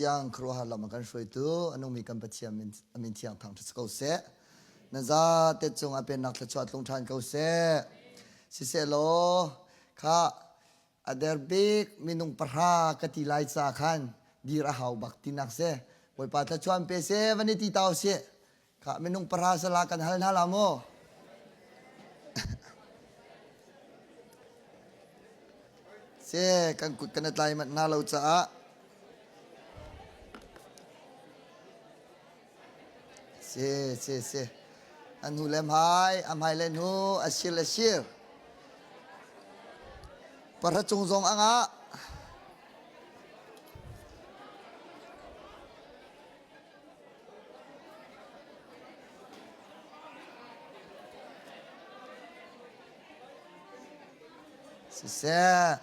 Tiang khuaruahhar lam a kan hruaitu a nungmi kan Pathian min, a min thiang thangṭhat si ko seh. Na zate cung a pennak thluachuah tlung ṭhan ko seh. Sisehlaw kha a der bik minung pahra ka ti lai ca khan dir a hau bak tinak si. Bawipa thluachuah an pe seh van i ti ta usih. Kha minung pahra sala kan hal hna la maw? Se kan kut kan i tlai manh hna lo caah se se se an hu le hmai a hmai le hnu a sir le sir pahra cung zong a ngah Siseh.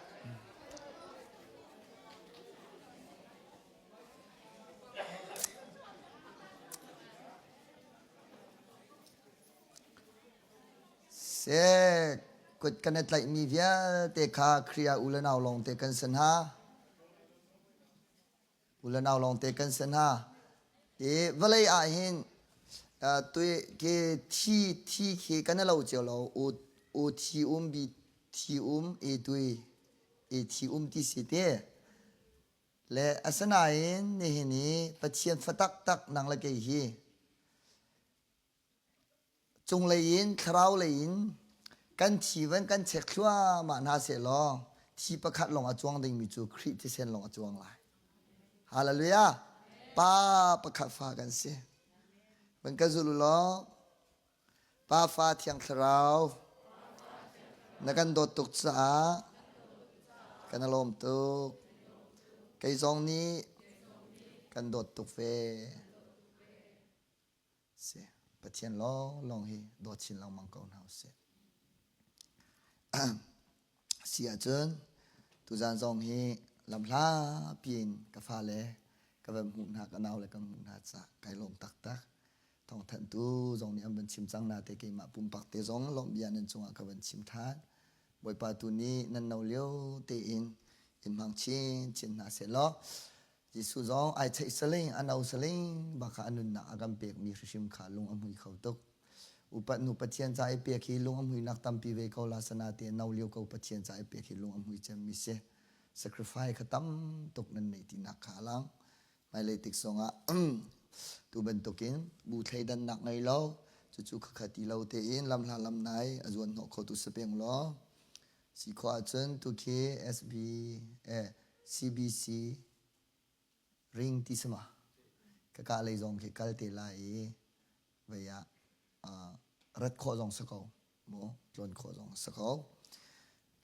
Seh, kut kan i tlaihmi vialte kha Khrih ah u le nau lawngte kan si hna. U le nau lawngte kan si hna. I vawlei ah hin tui ke thi thi khi kan i lo cio lo. U u thi um bi thi um e tui e thi um ti si te. Le asinain nihin i Pathian fa taktak nang le kei hi Cunglei in thlarau lei in kan thi van kan chek thluahmah hna sehlaw thi pakhat lawng a cuang dingmi cu Khrih thisen lawng a cuang lai. Hallelujah! Pa pakhat fa kan si. Van ka zul u law Pa fa thiang thlarau na kan dawt tuk caah kan i lawm tuk. Kei zong nih kan dawt tuk ve. Si. Pathian lawnglawng hi dawt chin lengmang ko hna usih. Si ahcun tuzan zong hi lamhla piin ka fale ka van hmuh hna ka nau le ka hmuh hna ca kai lawm taktak. Thawngthanhtu zong nih an van chim cang na te keimah pumpak te zong lawmh bia nan cungah ka van chim than. Bawipa tu nih nan no lio tein in hmang chin chin hna seh law Jesuh zong ai theih saling, a no saling bak kha a nunnak a kan pekmi hrimhrim kha lung a hmui kho tuk. Upat hnu Pathian ca i pek hi lung a hmuinak tampi ve ko la sana te no lio ko Pathian ca i pek hi lung a hmui cemmi si. Sacrifice kha tam tuk nan nei tinak kha a lang. Hmailei tik zongah tu bantukin bu thleidannak ngei lo, cucu khakha ti lo tein lamhla lamnai a zuan hnawh khotu si peng law Si khawh ahcun tukhi SB eh CBC ring ti si ma? Ka kah lei zong khi kal te lai i vei ah uh, rat khawh zong si ko mu tlawn khawh zong si ko.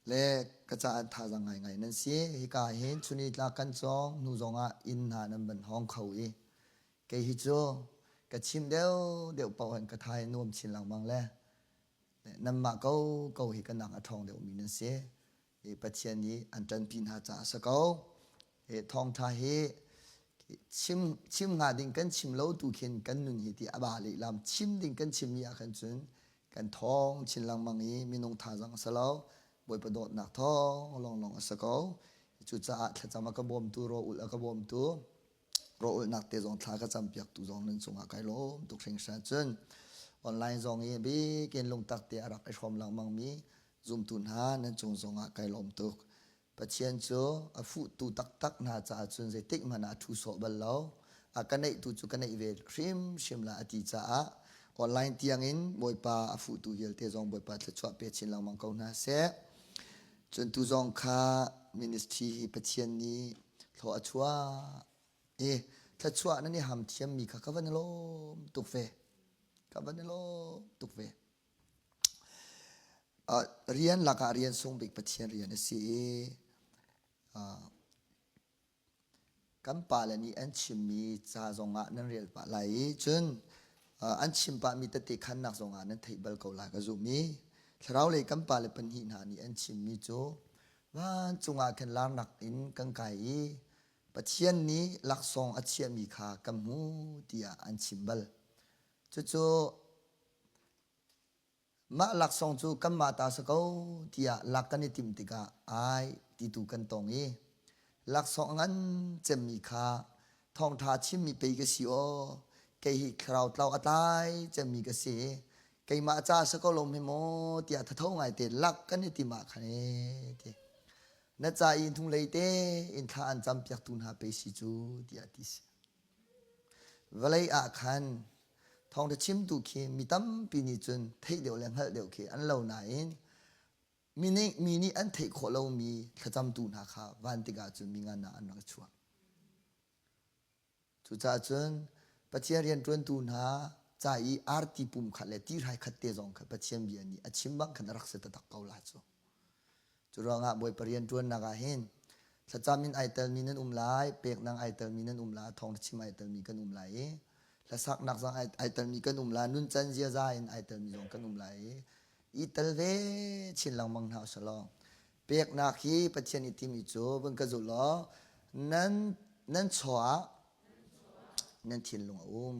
Le ka caah thazaang ngaingai nan si. Hika hin chuni tlak kan cawng hnu zong ah inn hna nan van hawng kho i kei hi cu ka chim deuh deuh paoh hin ka tha hi nuam chin lengmang le Nanmah ko ko hi ka nak a ṭhawng deuhmi nan si. Hi Pathian nih an ṭanpi hna caah a si ko. Hi thawngṭha hi chim chim hnga ding kan chim lo tu khin kan nun hi ti a ba lehlam chim ding kan chimmi ah khan cun kan thawng chin lengmang i minung thazang a si lo. Bawipa dawtnak thawng lawnglawng a si ko. Cucaah thlacam a ka bawmtu, raw-ulh a ka bawmtu, rawlulhnak te zong thla ka campiak tu zong nan cungah kai lawm tuk hringhran. Cun online zong i bikin lungtak te a rak i hrawm lengmang mi zumtu hna nan cung zongah kai lawm tuk. Pathian cu a fuhtu taktak hna caah cun zeitik hmanh ah a ṭhu sawh bal lo. A ka neih tu cu ka neih ve hrimhrim la a ti caah online tiangin Bawipa a fuhtu vialte zong Bawipa thluachuah pe chin lengmang ko hna seh. Cun tu zong kha ministry hi Pathian nih thlaw a chuah i thluachuah nan i ham thiammi kha ka van i lawm tuk ve. Ka van i lawm tuk ve. Uh, rian lakah rian sung bik Pathian rian a si i uh, Kan pale nih an chimmi ca zongah nan rel pah lai i cun an chim pahmi tete khannak zongah nan theih bal ko lai ka zumh i thlarau lei kan pale pahnih hna nih an chimmi cu vancung ah khin larnak in kan kai i Pathian nih laksawng a chiahmi kha kan hmu tiah an chim bal. Cucu Mah laksawng cu kanmah ta si ko tiah lak kan i timh tikah ai ti tu kan tong i laksawng a ngan cemmi kha Thawngṭha chimmi pei ka si aw. Kei hi thlarau tlau a tlai cemmi ka si. Keimah ca si ko lo hme maw tiah thatho ngai te lak kan i tim ah khan ee ti. Na ca i hnulei te in thla an campiaktu hna pei si cu tiah ti si. Vawlei ah khan thawngṭha chimtu khi mi tampi nih cun theih deuh le hngalh deuh khi an lo nain mi nih, mi nih an theih khawh lomi thlacamtu hna kha van tikah cun mi ngan ah an rak i chuah. Cucaah cun Pathian rianṭuantu hna ca i arti pum khat le tihrai khat te zong kha Pathian bia nih a chim bang khan a rak si taktak ko lai cu. Cu ruangah Bawipa rianṭuannak ah hin thlacam in ai telmi nan um lai, peknak ai telmi nan um lai, thawngṭha chim ai telmi kan um lai i hlasaknak zong ai telmi kan um lai, nuncan ziaza in ai telmi zong kan um lai i i tel ve chin lengmang hna usih law peknak hi Pathian i timi cu vun ka zul law nan nan chaw ah nan thinlung a um.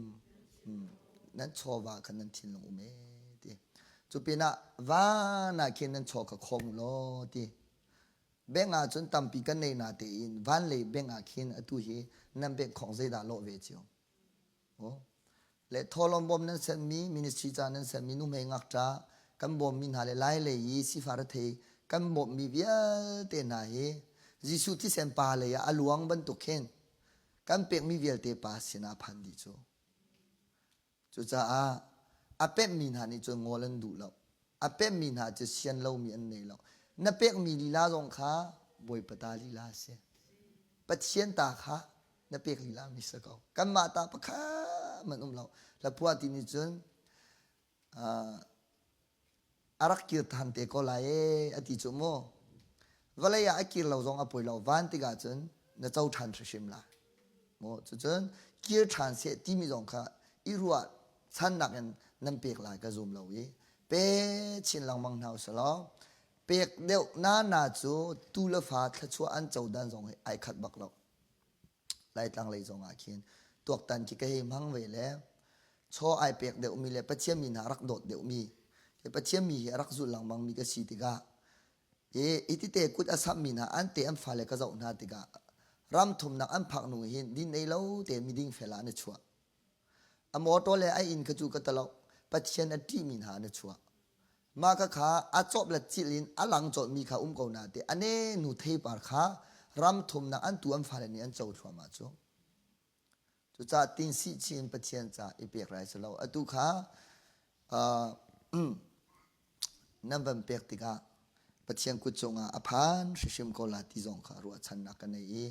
Nan chawva khan nan thinlung um ee ti. Cu pinah van ah khin nan chaw kha khawm u law ti. Bank ah cun tampi kan nei na tein van lei bank ah khin atu hi nan bank khong zeidah lawh ve cio. Oh. Le thawlawm bawm nan senmi ministry ca nan senmi nuhmei ngakṭa kan bawmmi hna le lai lei i sifah rethei kan bawmhmi vialte hna hi Jesuh thisen pa lei ah a luang bantuk khin kan pekmi vialte pa sinah phan dih cu. Cucaah a pemhmi hna nih cun ngawl an duh lo. A pemhmi hna cu sian lomi an nei lo. Na pekmi lila zong kha Bawipa ta lila a si. Pathian ta kha na pek lila mi si ko. Kanmah ta pakhat man um lo. Hlaphuah ti nih cun a rak kir than te ko lai ee a ti cu mu. Vawlei ah a kir lo zong a poi lo. Van tikah cun na co ṭhan hrimhrim lai. Mu cucun kir ṭhan seh timi zong kha i ruah channak in nan pek lai ka zum lo i pe chin lengmang hna usih law pek deuh na na cu tu le fa thluachuah an co dan zong hi ai khat bak lo. Laitlang lei zong ah khin tuaktan khi ka hei hmang ve le chaw ai pek deuhmi le Pathian mi hna rak dawt deuhmi hi Pathian mi hi a rak zulh lengmang mi ka si tikah hi itite kut a sammi hna an te an fale ka zoh hna tikah ram thumnak an phak nu hin din ei lo te miding fel ah an i chuah A motor le a inn kha cu ka talo. Pathian a ṭihmi hna an i chuah. Mah kha kha a cawp le cil in a lang colhmi kha um ko na te a ne nu theipar kha ram thumnak an tu an fale nih an co thluahmah cu. Cucaah tinsih chin Pathian ca i pek rai si lo. Atu kha uh, nan van pek tikah Pathian kut cungah a phan hrimhrim ko la ti zong kha ruahchannak ka nei i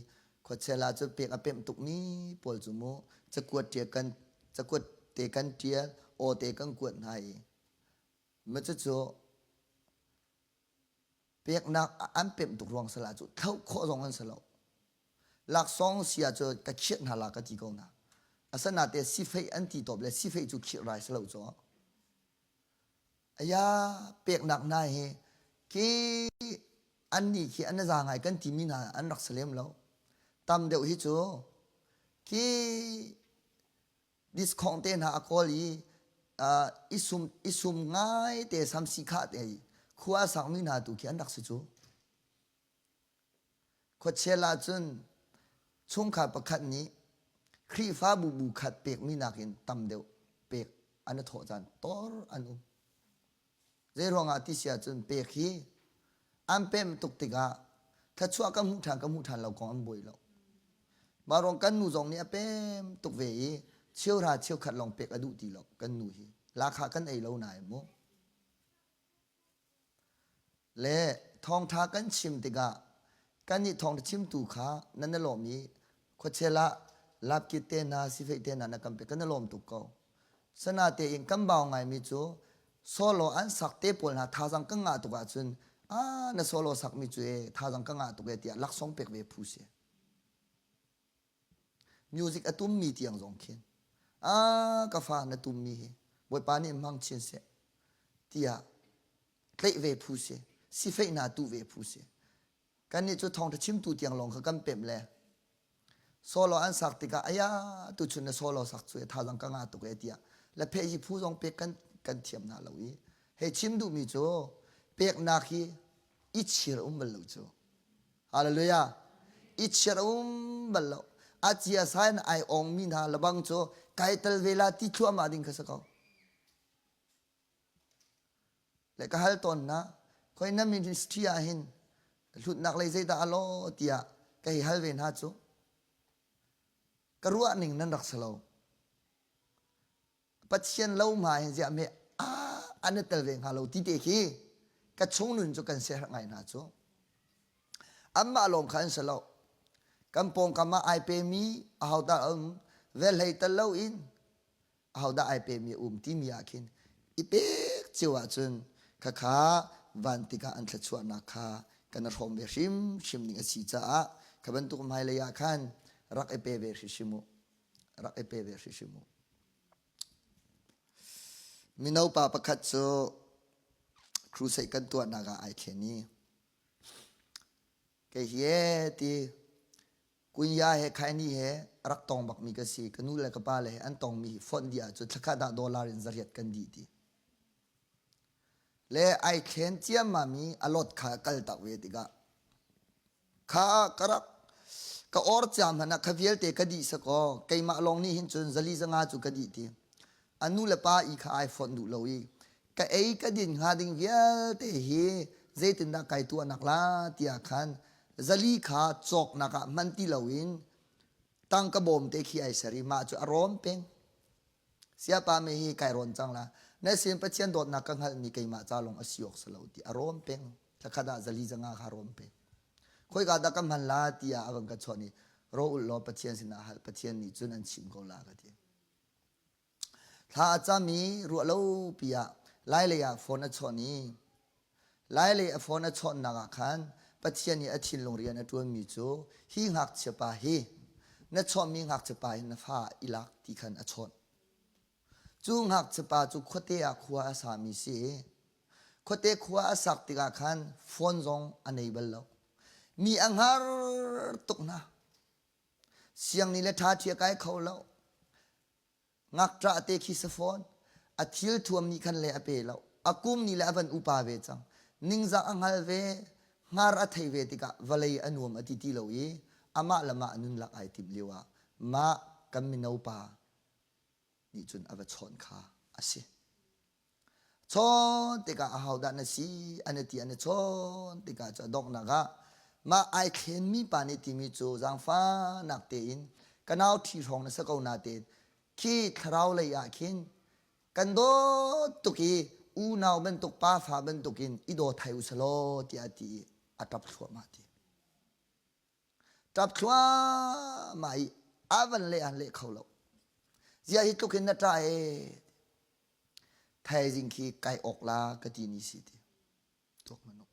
khuachel ah cun pek a pemh tukmi pawl cu mu cakuat ṭial kan cakuat te kan ṭial aw te kan kuat hna i ma cucu peknak an pemh tuk ruang sala cu thloh khawh zong an si lo laksawng si ah cun ka khirh hna la ka ti ko hna asana te sifeih an ti tawp le sifeih cu khirh rai si lo cu Aya peknak hna hi khi annih khi an za ngai kan timi hna an rak si lem lo. Tam deuh hi cu khi diskhong te hna a kawl i uh, i sum i sum ngai te samsi khah te khua a sakmi hna tu khi an rak si cu. Khuachel ahcun chungkhar pakhat nih Khrihfabu bu khat pekmi nakin tam deuh pek an i thawh caan tor an um. Zeiruangah ti si ahcun pek hi an pem tuk tikah thluachuah ka hmuh ṭhan ka hmuh ṭhan lo kong an buai lo. Mah ruang kan nu zong nih a pem tuk ve i cheuhra cheukhat lawng pek a duh ti lo kan nu hi. Lahkhah kan ei lo nain mu. Le thawngṭha kan chim tikah kannih thawngṭha chimtu kha nan i lawm i khuachel ah lapkit te hna sifeih te hna na kan pek kan i lawm tuk ko. Sanatein kan bau ngaimi cu solo an sak te pawl hna thazaang kan ngah tuk ahcun ah na solo sakmi cu e thazaang ka ngah tuk e tiah laksawng pek ve phu si. Music a tummi tiang zong khin ah ka fa na tummi hi Bawipa nih hmang chin seh tiah tlaih ve phu si sifeih hna tuh ve phu si kannih cu thawngṭha chimtu tiang lawng kha kan pemh le solo an sak tikah aya tuchun na solo sak cu thazaang ka ngah tuk e tiah le pheh hi phu zong pek kan kan thiam hna lo i hei chim duhmi cu peknak hi i chir um bal lo cu Hallelujah. I chiar um bal lo. A cia sa in ai ongmi hna lebang cu kai tel ve la ti thluahmah ding kha si ko. Le ka hal tawn hna, khoi na ministry ah hin hlutnak lei zeidah a law tiah ka hei hal ve hna cu. Ka ruah ning nan rak si lo. Pathian lo hma hin ziah me an i tel ve hnga lo ti te khi ka chung nun cu kan siaherh ngai hna cu. Anmah lawng kha an si lo. Kan pawngkam ah ai pemi ahodah a um velhlei tel loin ahodah ai pemi a um timi ah khin i pek cio ahcun khakha van tikah an thluachuahnak kha kan i hrawm ve hrimhrim ding a si caah kha bantuk hmailei ah khan rak i pe ve hrimhrim u. Rak i pe ve hrimhrim u. Mino pa pakhat cu crusade kan tuahnak ah ai thlen i kei hi ee ti kunya he khaini he a rak tong bakmi ka si ka nu le ka pa le he an tongmi hi fonh dih ahcun thlakhat ah dollar in zariat kan dih ti le ai thlen ciammam i a lot kha kal tak ve tikah Kha ka rak ka or cia hmanh ah kha vialte ka dih sakaw keimah lawng nih hin cun zali zanga cu ka dih ti. A nu le pa i kha ai fonh duh lo i ka ei ka din hnga ding vialte hi zeitindah kai tuahnak la tiah khan zali kha cawknak ah hman ti loin tangka bawm te khi ai ser i mah cu a rawm peng. Siapa me hi kai rawn cang la. Na sin Pathian dawtnak ka hngalhmi keimah ca lawng a si awk si lo ti a rawm peng. Thlakhat ah zali zanga kha rawm pe. Khoika dah ka hman la tiah a van ka chawnh i ro ulh law Pathian sinah hal Pathian nih cun an chim ko la ka ti. Thla a cam i ruah lo pi ah Lailei ah phone a chawnh i Lailei a phone a chawnhnak ah khan Pathian nih a thinlung rian a ṭuanmi cu hi ngakchia pa hi na chawnhmi ngakchia pa hi na fa i lak ti khan a chawnh. Cu ngakchia pa cu khuate ah khua a sami si i Khuate khua a sak tikah khan phone zong a nei bal lo. Mi a hngar tuk hna. Siangni le ṭha ṭhia kai kho lo. Ngakṭah te khi si fawn. A thil thuam nih khan le a pe lo. A kum nih le a van upa ve cang. Ningzah a hngal ve, hngar a thei ve tikah vawlei a nuam a ti ti lo i amah le mah nun lak ai timh lio ah mah kan mino pa nih cun a va chawnh kha a si. Chawn tikah ahodah na si an i ti an i chawn tikah cu a donghnak ah mah ai thlenmi pa nih timi cu zaangfahnak tein ka nau ṭhi hrawng na si ko natein khi thlarau lei ah khin kan dawt tuk i unau bantuk pafa bantukin i daw thai u selaw tiah a ti i a ṭap thluahmah ti. Ṭap thluahmah i a van leh an leh kho lo. Ziah hi tluk hin na ṭah ee? Thaizing khi kai awk la ka ti ni si ti. Tuak manuk.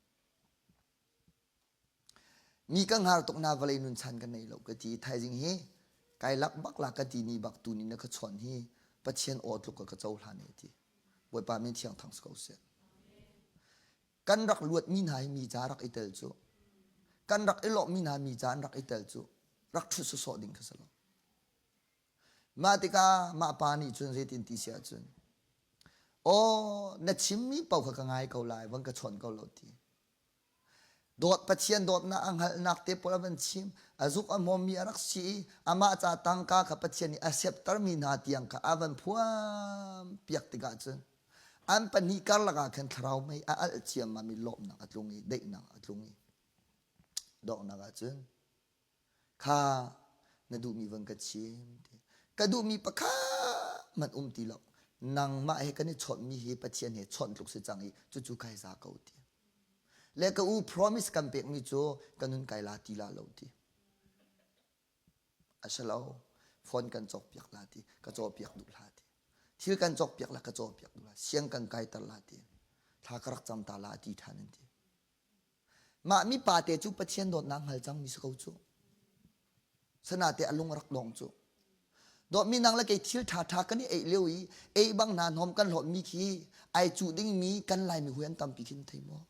Mi ka hngar tuk na vawlei nun chan ka nei lo ka ti. Thaizing hi kai lak bak la ka ti ni bak tu ni na ka chawnh hi Pathian aw tluk ka ka cohlan e ti. Bawipa min thiang thang si ko seh. Kan rak luatmi hna hi mi ca rak i tel cu. Kan rak i lawmhmi hna mi ca an rak i tel cu. Rak ṭhut sawsawh ding kha si lo. Mah tikah mah pa nih cun zeitin ti si ahcun, aw na chimmi paoh kha ka ngai ko lai, van ka chawn ko lo ti. Dawt Pathian dawtnak a hngalhnak te pawl a van chim, a zuk a hmawmmi a rak si i amah ca tangka kha Pathian nih a siaptermi hna tiang kha a van phuam piak tikah cun an pahnih karlak ah khan thlarau mei a alh ciammam i lawmhnak a tlung i daihnak a tlung i donghnak ah cun Kha na duhmi van ka chim ti. Ka duhmi pakhat hmanh um ti lo. Nangmah he kan i chawnhmi hi Pathian he chawnh tluk si cang i cucu kai za ko ti. Le ka u promise kan pekmi cu ka nun kai la ti la lo ti. A si lo. Phone kan cawkpiak la ti. Ka cawpiak duh la ti. Thil kan cawkpiak la ka cawpiak duh la. Siang kan kaiter la ti. Thla ka rak cam ta la ti ṭhan an ti. Mah mipa te cu Pathian dawtnak hngal cangmi si ko cu. Sanate a lung a rak dong cu. Dawtmi nang le kei thil ṭhaṭha kan i eih lio i ei bang hna hnawm kan hlawtmi khi ai cuh dingmi kan Laimi hui an tampi khin thei maw?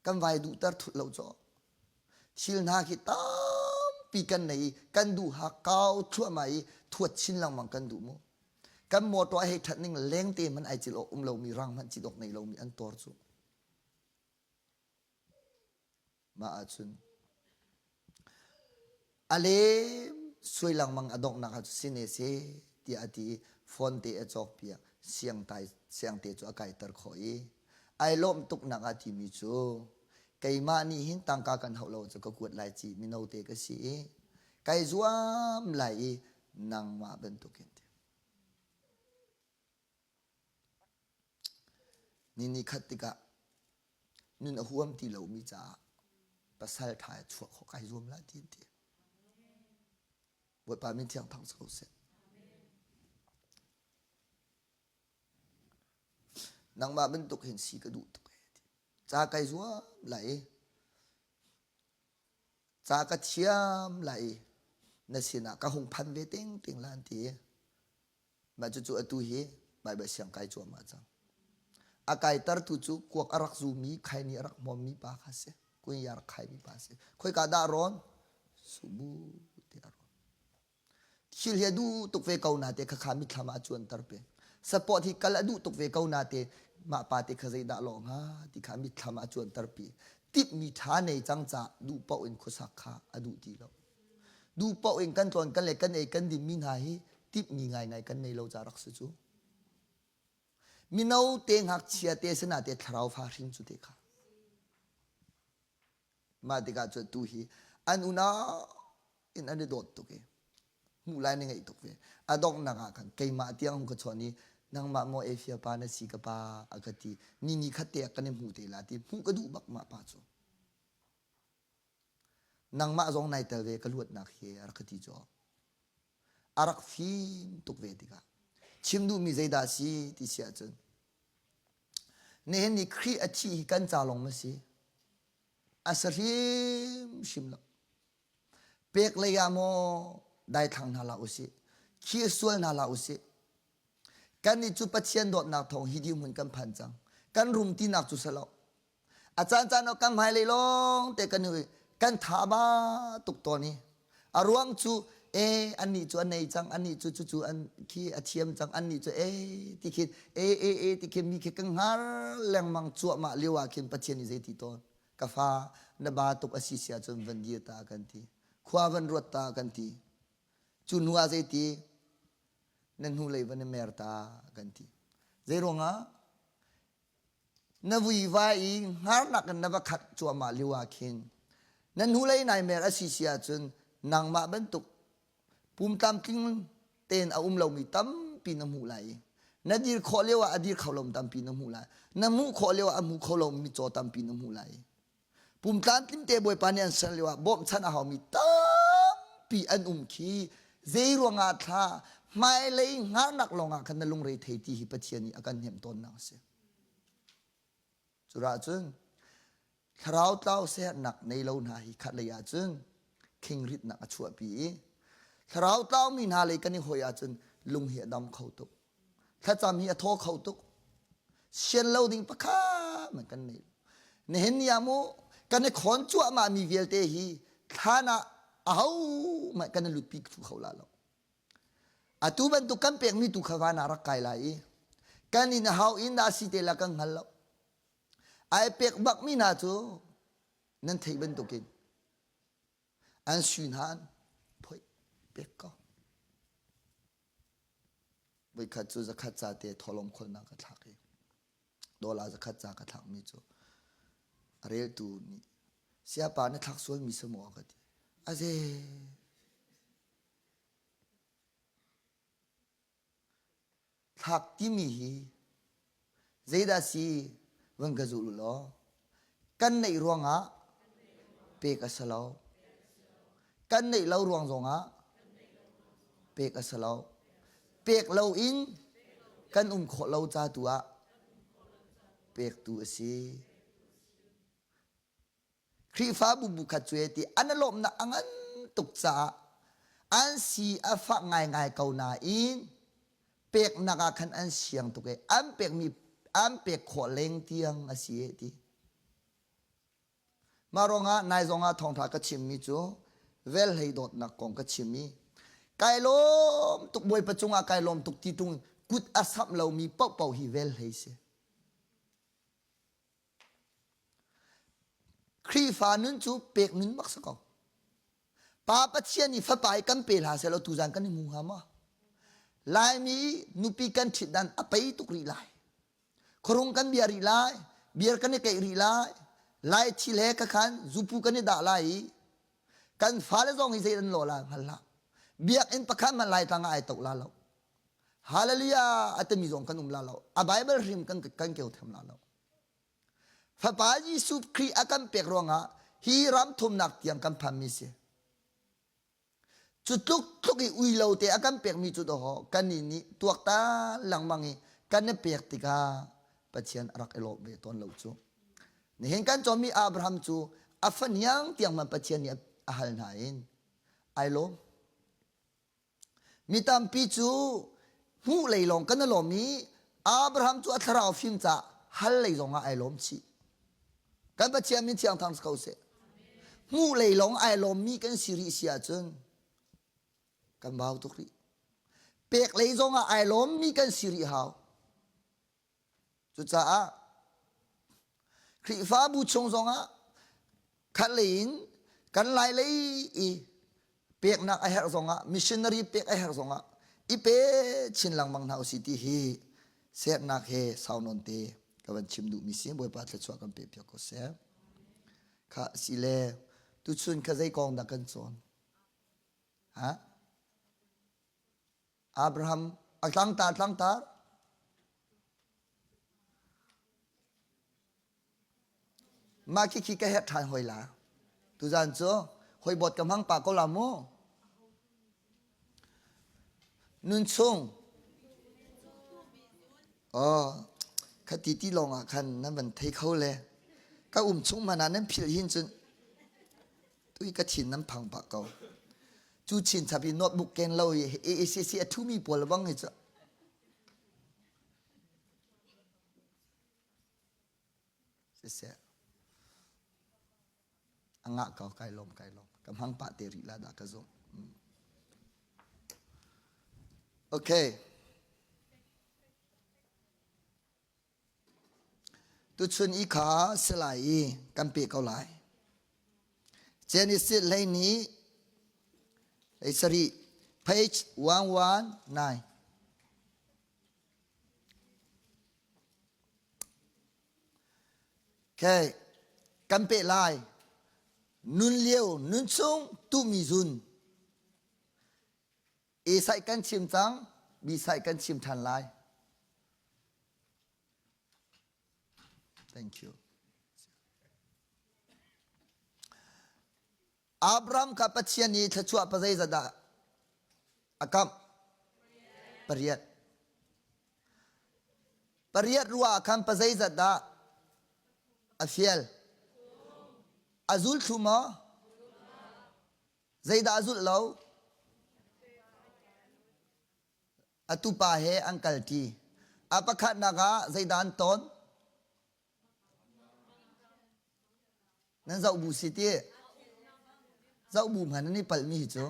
Kan vai duhter thut lo caw. Thil hna khi tampi kan nei i kan duh ha kau thluahmah i thuat chin lengmang kan duh mu. Kan motor hei ṭhat ning lengte hmanh ai cil awk um lomi rang hmanh cit awk nei lomi an tor cu. Mah ahcun a lem. Suai lengmang a donghnak ah cu sine se tiah a ti i phone te a cawk piak siangtai siangte cu a kaiter khawh i ai lawmh tuknak a timi cu keimah nih hin tangka kan hauh lo cu ka kuat lai ci mino te ka si i kai zuam lai i nangmah bantukin ti Ni ni khat tikah nun a huam ti lomi caah pasal ṭha chuah khawh kai zuam lai ti an ti. Bawipa min thiang thang si ko seh. Nangmah bantuk hin si ka duh tuk e ti. Ca kai zuam lai i ca ka thiam lai i na sinah ka hung phan ve ting ting la an ti. Mah cucu atu hi Baibal siang kai cuahmah cang. A kaitertu cu kuak a rak zumi, khaini a rak hmawmmi pa kha si. Kunya a rak khaimi pa si. Khoika dah a rawn? Subu te a rawn. Thil hi a duh tuk ve ko na te khakha mitthlam ah a cuanter pe. Support hi kal a duh tuk ve ko na te mah pa te kha zeidah lawh hnga ti kha mitthlam ah a cuanter pi. Tipmi ṭha nei cang ca duh paoh in khuasak kha a duh ti lo. Duh paoh in kan tlawn kan le kan ei kan dinmi hna hi timhmi ngaingai kan nei lo ca rak si cu. Mino te ngakchia te sinah te thlarau fa hrin cu te kha. Mah tikah cun tu hi an unau in an i dawt tuk i hmuh lai na ngeih tuk ve. A donghnak ah khan keimah tiang hung ka chawn i nangmah maw Efia pa na si ka pa a ka ti. Ni ni khat te ah kan i hmu te la ti hmuh ka duh bak mah pa cu. Nangmah zong nai tel ve ka luatnak hi a rak ka ti cu. A rak fim tuk ve tikah chim duhmi zeidah a si ti si ahcun nihin ni Khrih a thih hi kan ca lawng ma si? A si hrimhrim lo. Pek lei ah maw daithlang hna hlah usih, khih sual hna hlah usih. Kannih cu Pathian dawtnak thawng hi dirhmun kan phan cang. Kan rum tinak cu si lo. A caancaan ah kan hmailei lawng te kan i kan tha ba tuk tawn i a ruang cu e annih cu an nei cang annih cu cucu an khi a thiam cang annih cu e ti khin e e e ti khin mi khi kan hngar lengmang cuahmah lio ah khin Pathian nih zei ti tawn ka fa na ba tuk a si si ahcun van dir ta kan ti khua van ruat ta kan ti cu hnu ah zei ti na hnulei van i mer ta kan ti zei ruangah Na vuivai i hngarnak in na va khat cuahmah lio ah khin na hnulei nai mer a si si ahcun nangmah bantuk pum tlamtling tein a um lomi tampi na hmuh lai i na dir khawh lio ah a dir kho lomi tampi na hmuh lai na hmuh khawh lio ah a hmu kho lomi mitcaw tampi na hmuh lai pum tlamtling te Bawipa nih an ser lio ah bawmhchanh a haumi tampi an um khi zei ruangah thla hmailei hngarnak lawngah khan na lungre thei ti hi Pathian nih a kan hnemh tawnnak a si. Curah cun thlarau tlau sernak nei lo hna hi khat lei ahcun khingritnak a chuahpi i thlarau tlaumi hna lei kan i hoi ahcun lung hi a dam kho tuk. Thlacam hi a thaw kho tuk. Sian lo ding pakhat man kan nei. Nihin ni ah mu kan i khawn cuahmah mi vialte hi thlan ah aho hmanh kan i lutpi kho la lo. Atu bantuk kan pekmi tu kha van ah rak kai lai i kan in hau in dah si te la kan hngal lo. Ai pek bakmi hna cu nan theih bantukin an sui hna an phoih pek ko. Voikhat cu zakhat ca te thawhlawm kholnak ka thlak i dollar zakhat ca ka thlakmi cu a reltu nih siapa na thlak sualmi si maw a ka ti. Aze Thlak timi hi zeidah si van ka zulh u law kan neih ruangah pek a si lo. Kan neih lo ruang zongah pek a si lo. Pek lo in kan um khawh lo ca tu ah pektu a si. Khrihfabu bu khat cu ti an i lawmhnak a ngan tuk caah an si a fak ngaingai ko nain peknak ah khan an siang tuk i an pekmi an pek khawh leng tiang a si e ti. Mah ruangah nai zongah thawngṭha ka chimmi cu velhlei dawtnak kong ka chim i kai lawm tuk Bawipa cungah kai lawm tuk ti tung kut a samh lomi paohpaoh hi velhlei si. Khrihfa nun cu pek nun bak si ko. Pa Pathian i fapa i kan pe hlah sehlaw tuzan kan i hmu hnga maw? Laimi nupi kan ṭhit dan a pei tuk rih lai. Khuarung kan bia rih lai, beer kan i keih rih lai, lai thil he khakhan zupu kan i dah lai i kan fale zong hi zei an lawh lai hngal hlah. Biakinn pakhat hmanh Laitlang ah ai toh la lo. Hallelujah a timi zong kan um la lo. A Bible hrim kan kan keu them la lo. Fapa Jesuh Khrih a kan pek ruangah hi ram thumnak tiang kan phanmi si. Cu tluk tluk i ui lo te a kan pekmi cu dawh kannih nih tuaktan lengmang i kan i pek tikah Pathian a rak i lawm ve tawn lo cu. Nihin kan cawmmi Abraham cu a fahniang tiang man Pathian nih a hal hna in ai lawm. Mi tampi cu hmuh lei lawng kan i lawm i Abraham cu a thlarau fim caah hal lei zongah ai lawm chih. Kan Pathian min thiang thang si ko seh. Hmuh lei lawng ai lawmmi kan si rih si ahcun kan bau tuk rih. Pek lei zongah ai lawmmi kan si rih hau. Cucaah Khrihfabu chung zongah khatlei in kan lai lei i peknak a herh zongah missionary pek a herh zongah i pe chin lengmang hna usih ti hi sernak he sau nawn te ka van chim duhmi si Bawipa thluachuah kan pe piak ko seh. Kha si le tuchun kha zei kong dah kan cawn? Ha? Abraham a tlangtar tlangtar Mah khikhi ka herh ṭhan hoi la. Tuzan cu hoi bawt ka hmang pa ko la mu. Nun chung. Oh, khati ti lawng ah khan nan van thei kho le. Ka um chung hmanh ah nan philh hin cun tui ka thin nan phang pah ko. Cu chinchap i notebook ken lo i AACC a ṭhumi pawl bang hi cu Siseh a ngah ko kai lawm kai lawm ka hmang pah te rih la dah ka zumh. Okay. Tuchun i kha si lai i kan pe ko lai. Genesis 12 hlei sarih page 119. Okay. Kan peh lai. Nun lio, nun chung, tuhmi zun. A saih kan chim cang, B saih kan chim ṭhan lai. Thank you. Abraham kha Pathian nih thluachuah pa zeizat dah a kamh? Pariat. Pariat ruah ah khan pa zeizat dah a fial? A zul thlu maw? Zeidah a zulh lo? A tupa he an kalṭi. A pakhatnak ah zeidah an ton? Nan zoh bu si ti. Zoh bu hmanh nan i palhmi hi cu.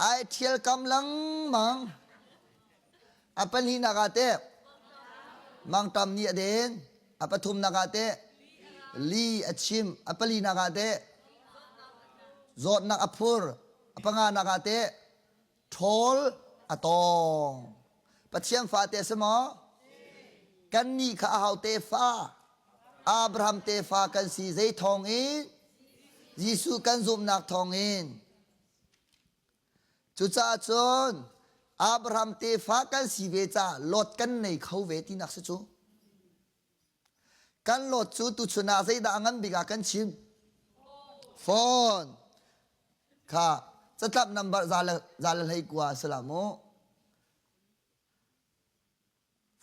Ai ṭhial kam lengmang. A pahnihnak ah teh mangṭam nih a den. A pathumnak ah teh li a chim. A palinak ah teh zawtnak a phur. A panganak ah teh ṭhawl a tawng. Pathian fate a si maw? Kannih kha aho tefa? Abraham tefa kan si zei thawng in? Jesuh kan zumhnak thawng in. Cucaah cun Abraham tefa kan si ve caah Lot kan nei kho ve tinak si cu. Kan Lot cu tuchun ah zeidah a ngan bik ah kan chim? Phone. Kha catlap number za le za le 19 a si la mu.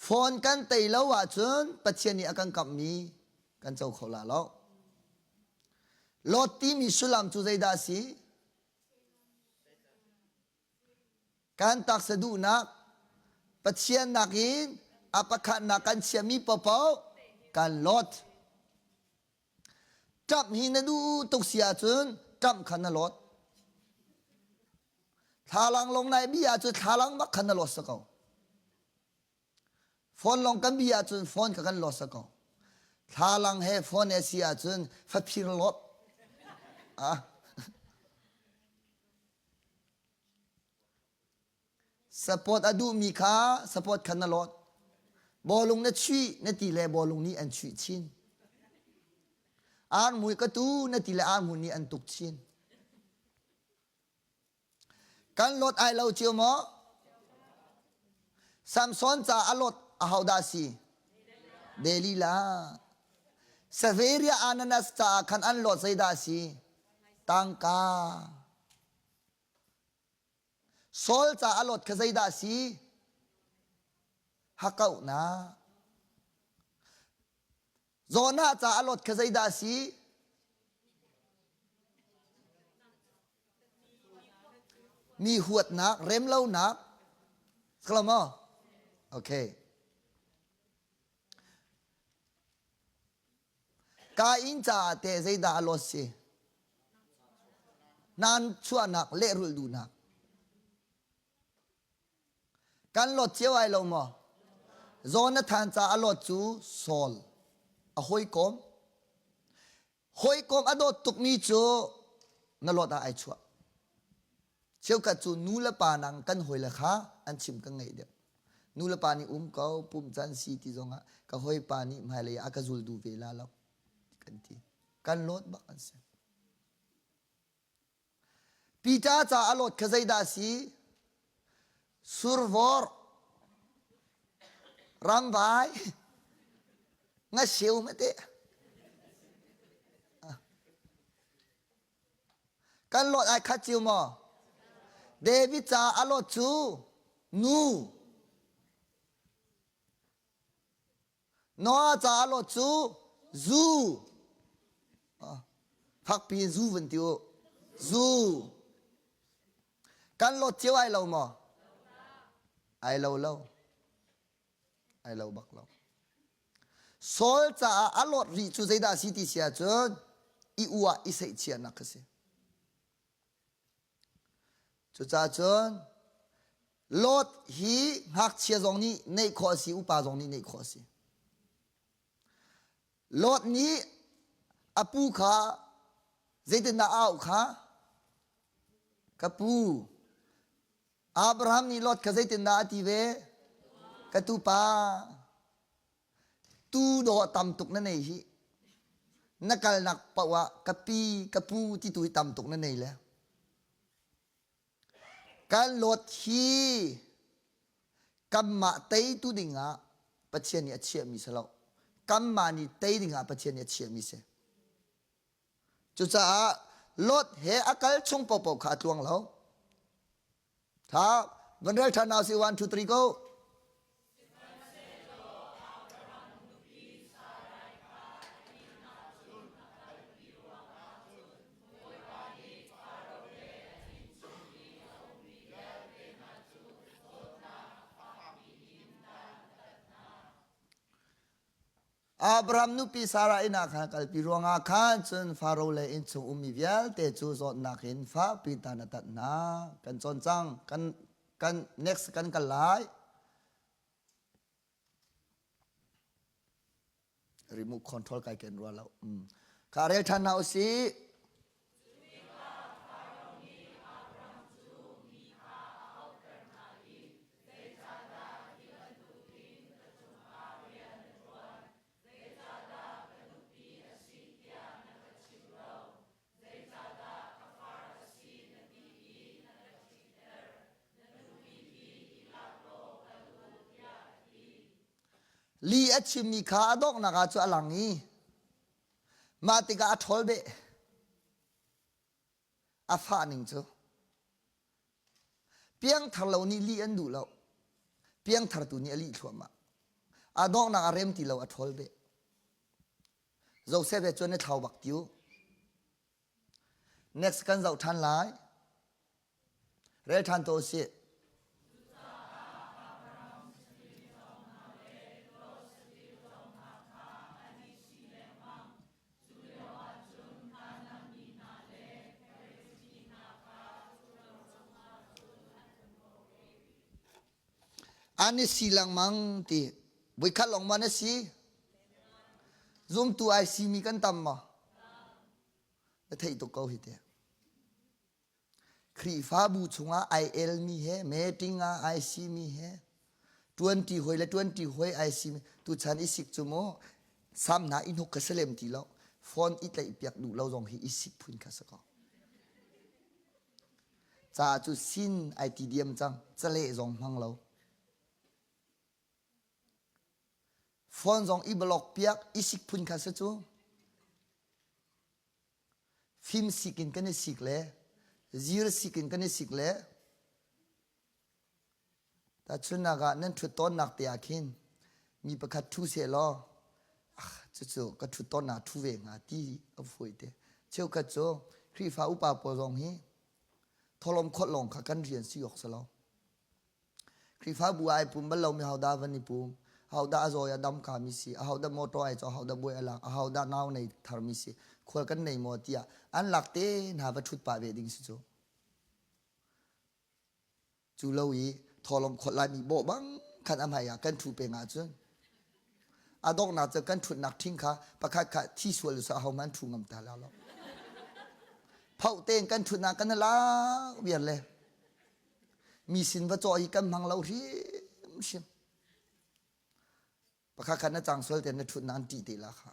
Phone kan tei lo ahcun Pathian nih a kan kamhmi kan co kho la lo. Lot timi sullam cu zeidah a si? Kan taksa duhnak Pathian nakin a pakhatnak kan chiahmi paohpaoh kan lot. Ṭamh hi na duh tuk si ahcun ṭamh kha na lot. Thlalang lawng nai bi ahcun thlalang bak kha na lot sa ko. Phone lawng kan bi ahcun phone kha kan lot sa ko. Thlalang he phone he si ahcun faphir lot. Ah. Support a duhmi kha support kha na lawt. Bawlung na chuih na ti le bawlung nih an chuih chin. Armui ka tu na ti le armu nih an tuk chin. Kan lot ai lo cio maw? Samson ca a lot ahodah si? Delilah. Severia Ananas caah khan an lot zeidah si? Tangka. Saul ca a lot kha zeidah si? Hakauhnak. Jonah ca a lot kha zeidah si? Mi huatnak, remlonak. Kala maw? Okay. Kain caah teh zeidah a lot si? Nan chuahnak lehrulh duhnak. Kan lot cio ai lo maw? Jonathan ca a lot cu Saul a hawikom. Hawikom a dawt tukmi cu na lot ah ai chuah. Cheukhat cu nu le pa nang kan hawile kha an chim kan ngaih deuh. Nu le pa nih um ko pum can si ti zongah ka hawipa nih hmailei ah a ka zul duh ve la lo kan ti. Kan lot bak an si. Peter ca a lot kha zeidah a si? Survawr, ramvai, ngaseu mate. Kan lot ai khat cio maw? David ca a lot cu nu. Noah ca a lot cu zu. Fakpi in zu van ti u. Zu. Kan lot cio ai lo maw? Ai lo lo. Ai lo bak lo. Saul caah a lot rih cu zeidah a si ti si ahcun i uah i seihchiahnak kha si. Cucaah cun Lot hi ngakchia zong nih neih khawh a si, upa zong nih neih khawh a si. Lot nih a pu kha zeitindah a auh kha? Ka pu. Abraham nih Lot kha zeitindah a ti ve? Ka tupa. Tu dawh tam tuk na nei hi. Na kalnak paoh ah ka pi, ka pu ti tu hi tam tuk na nei le. Kan Lot hi kanmah teitu dingah Pathian nih a chiahmi si lo. Kanmah nih tei dingah Pathian nih a chiahmi si. Cucaah Lot he a kal chung paohpaoh kha a tluang lo. Tha, van rel ṭhan hna usih. 1, 2, 3, go. Abraham nupi Sarah inn ah khan a kalpi ruangah khan cun Faro le innchung ummi vialte cu zawtnak in fakpi dan a tat hna. Kan cawn cang. Kan, kan next kan kal lai. Remote control kai ken rua lo. Mm. Kha rel ṭhan hna usih. Li a chimmi kha a donghnak ah cu a lang i Mah tikah a ṭhawl beh. A fah ning cu. Piangthar lo nih lih an duh lo. Piangthar tu nih a lih thluahmah. A donghnak a rem ti lo a ṭhawl beh. Joseph he cun na thlau bak tiu. Next kan zoh ṭhan lai. Rel ṭhan to usih. An i si lengmang ti. Voikhat lawng maw na si? Zumtu ai simi kan tam maw? Na theih tuk ko hi te. Khrihfabu chungah ai elmi he meeting ah ai simi he ṭuanṭi hawi le ṭuanṭi hawi ai simi tuchan i sik cu mu sam hna i hnuk kha si lem ti lo phone i tlaih piak duh lo zong hi i sik phun kha si ko. Ca cu sin ai ti diam cang caleh zong hmang lo. Phone zong i block piak i sik phun kha si cu. Fim sik in kan i sik le zir sik in kan i sik le tahchunhnak ah nan ṭhut tawnnak te ah khin mi pakhat ṭhu seh law ah cucu ka ṭhut tawnnak ṭhu ve hnga ti a fawi te. Cheukhat cu Khrihfa upa pawl zong hi tholom khawt lawng kha kan rian si awk si lo. Khrihfabu ah ai pum bal lomi hodah van i pum? Ahodah a zaw i a dam kami si? Ahodah motor ai cawk? Ahodah buai a lak? Ahodah nau nei tharmi si? Khual kan nei maw tiah an lak te hna va ṭhut pah ve ding si cu. Cu lo i thawlawm khawt laimi bawh bang khan a hmai ah kan ṭhu peng ahcun a donghnak cu kan ṭhutnak ṭhing kha pakhat kha thi sual usah ahohmanh ṭhu ngam ta la lo. Phoh tein kan ṭhutnak kan i lak viar le Mi sin va cawh hi kan hmang lo hrimhrim. Pakhat khat na cang sual te na ṭhut na an ṭih te la kha.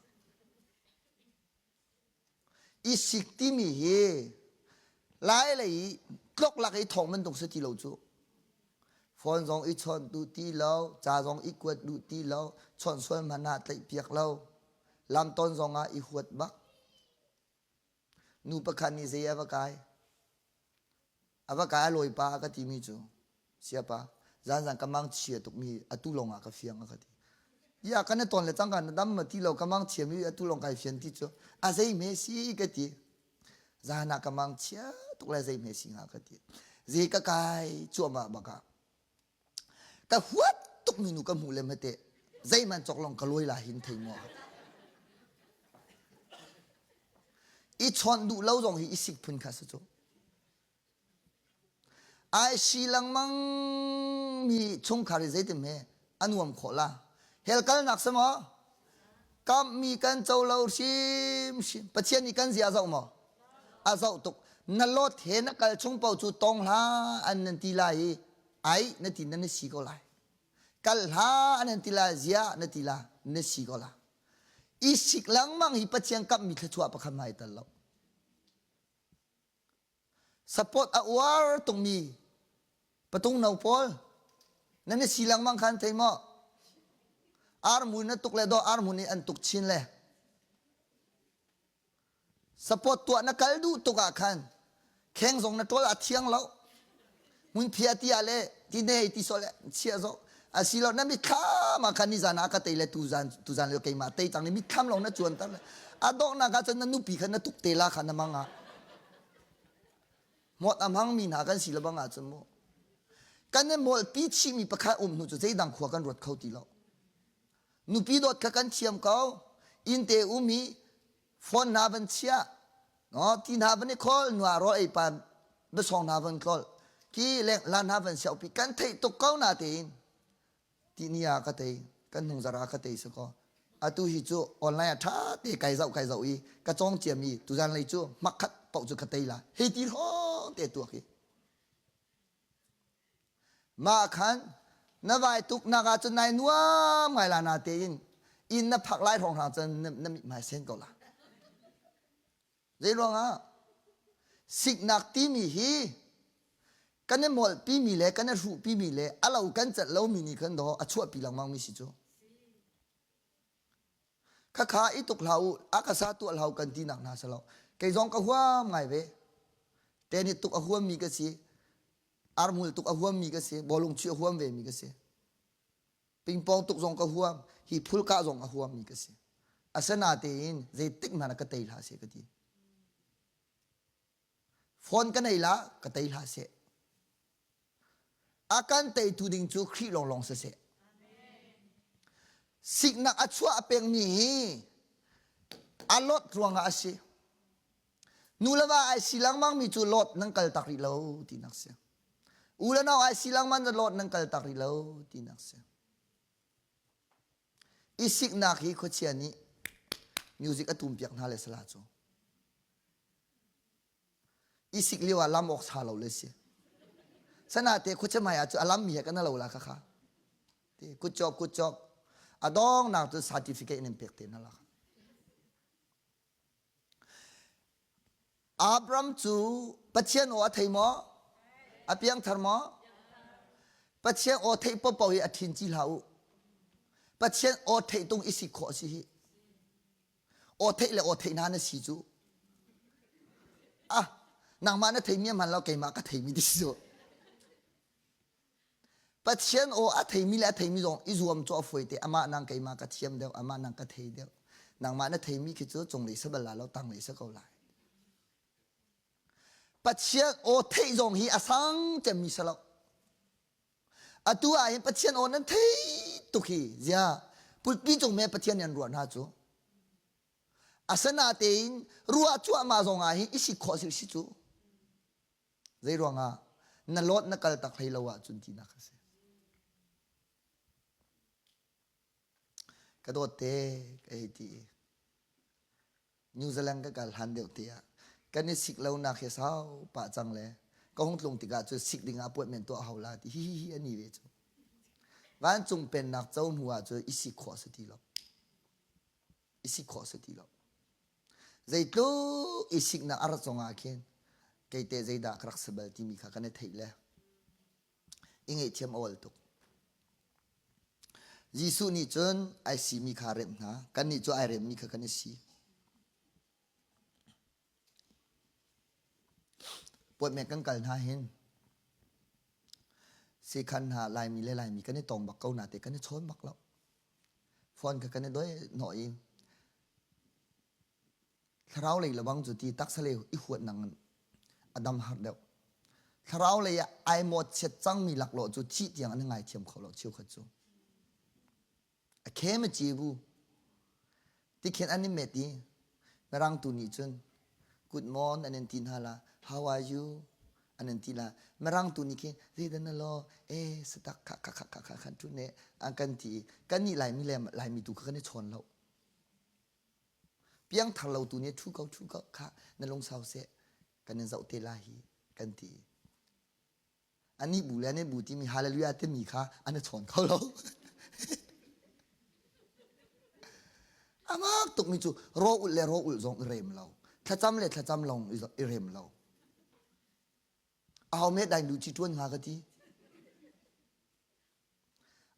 I sik timi hi lai lei i tlok lak i thawng bantuk si ti lo cu. Phone zong i chawnh duh ti lo, ca zong i kuat duh ti lo, chawnh sual hmanh ah tlaih piak lo. Lamton zong ah i huat bak. Nu pakhat nih zei a va kai? A va kai a lawipa a ka timi cu siapa zanzan ka mang chia tukmi atu lawng ah ka fiang a ka ti. Ya kan i ton le cangka na dam ma ti lo ka mang chia mi atu lawng kai fian ti cu a zei hme si ka ti. Zan ah ka mang chia tuk le zei hme si hnga ka ti. Zei ka kai cuahmah bak ah Ka huat tukmi nu ka hmuh le hmete zeihmanh cawk lawng ka lawi la hin thei maw? I chawnh duh lo zong hi i sik phun kha si cu. Ai si lengmang mi chungkhar hi zeitin he a nuam khawh la. Hell kalnak si maw? Kammi kan co lo hrimhrim. Pathian nih kan zia zoh maw? A zoh tuk. Na lot he na kal chung paoh cu tong hlah an nan ti lai i ai na ti na na si ko lai. Kal hlah an nan ti lai zia na ti la na si ko la. I sik lengmang hi Pathian kamhmi thluachuah pakhat hmai tal lo. Support a uar tungmi patung no pawl nan i si lengmang khan thei maw? Armu na tuk le do armu nih an tuk chin le. Support tuah na kal duh tuk ah khan kheng zong na ṭawl a thiang lo. Hmunphia ti ah le ti nei ti sawh le chia zoh asilo na mitthlam ah khan nizan ah ka tei le tuzan tuzan le keimah tei cang ni mitthlam lawng na cuanter le a donghnak ah cun na nupi kha na tuk te la kha na mang ah mawt a hmang mi hna kan si le bang ah cun mu kan i mawlpi chihmi pakhat um hnu cu zeidang khua kan ruat kho ti lo nupi dawt kha kan thiam ko inn te um i phone hna van chiah no ti hna van i khawl nua rawl ei pa biasawng hna van tlol ki leng la hna van siau pi kan theih tuk ko na tein ti ni ah ka tei kan hnung zara ka tei si ko atu hi cu online ah tha te kai zau kai zau i ka cong ciam i tuzan lei cu makhat paoh cu ka tei la hei ti hrawng te tuak hi Mah khan na vai tuknak ah cun nai nuam ngai la na tein inn na phak lai hrawng hna cun na, na mithmai sen ko la. Zei ruangah siknak timi hi kan i molhpimi le kan i hruhpimi le a lo kan celh lomi nih khan daw a chuahpi lengmang mi si cu. Khakha i tuk hlah u, a ka sa tuah hlah u kan tinak hna si lo. Kei zong ka huam ngai ve. Tennis tuk a huammi ka si. Armul tuk a huammi ka si. Bawlung chuih a huam vemi ka si. Pingpong tuk zong ka huam. Hi phulkah zong a huammi ka si. Asinatein zeitik hmanh ah ka tei hlah seh ka ti. Phone ka nei la ka tei hlah seh. A kan teitu ding cu Khrih lawnglawng siseh. Siknak a chuah pengmi hi a lot ruangah a si. Nu le va ai si lengmang mi cu lot nan kal tak rih lo tinak si. U le nau ai si lengmang na lot nan kal tak rih lo tinak si. I siknak hi khuachia nih music a tum piak hna le sala cu. I sik lio ah lam awk sa lo le si. Sana te khuachamai ah cu a lam mi he kan lo la kha kha. Ti good job good job. A dong nak cu certificate in pek te na la. Abram cu Pathian aw a thei maw? A piangthar maw? Pathian aw theih paohpaoh hi a ṭhin ci hlah u. Pathian aw theih tung i si khawh a si hi. Aw theih le aw theih hna na si cu. Ah, nangmah na theimi a hman lo, keimah ka theimi ti si cu. Pathian aw a theimi le a theimi zong i zuam cu a fawi te. Amah nang keimah ka thiam deuh, amah nang ka thei deuh. Nangmah na theimi khi cu cunglei sa bal la lo, tanglei sa ko lai. Pathian aw theih zong hi a sang cemmi si lo. Atu ah hin Pathian aw nan thei tuk hi zia pulpi cung me Pathian nih an ruah hna cu. Asinatein ruah cuahmah zong ah hin i sik khawh si si cu. Zei ruangah na lawt na kal tak hlei lo ahcun tinak a si. Ka dawt te ka hei ti i New Zealand ka kal hlan deuh te ah kan i sik lonak hi sau pah cang le ka hung tlung tikah cu sik ding ah appointment tuah hau la ti hi hi hi ani ve cu. Vancung pennak co hnu ah cu i sik khawh si ti lo. I sik khawh si ti lo. Zeitluk i siknak a rat zongah khin kei te zeidah ka rak si bal timi kha kan i theih le i ngaihthiam a ol tuk. Jesuh nih cun ai simi kha a remh hna. Kannih cu ai remmi kha kan i si. Puatmek kan kal hna hin sekhan hna Laimi le Laimi kan i tong bak ko na te kan i chawn bak lo. Phone kha kan i doi hnawh i Thlarau lei lebang cu ti taksa lei i huat nang a dam har deuh. Thlarau lei ah ai mawtchiat cangmi laklawh cu thih tiang an ngaithiam kho lo cheukhat cu. A khem a ci bu. Tikhin an i met i Mirang tu nih cun good morning an in ti hna la how are you an in ti la Mirang tu nih khin zeidah na law eh satak kha kha kha kha kha khan tu ne an kan ti i kan nih Laimi le Laimi tu kha kan i chawn lo. Piangthar lo tu nih ṭhu ko ṭhu ko kha na lungsau seh kan in zoh te la hi kan ti. Anih bu le an bu timi hallelujah timi kha an i chawn kho lo. Amak tukmi cu raw ulh le raw ulh zong i rem lo. Thlacam le thlacam lawng i rem lo. Aho me dai lu ci ṭuan hnga ka ti.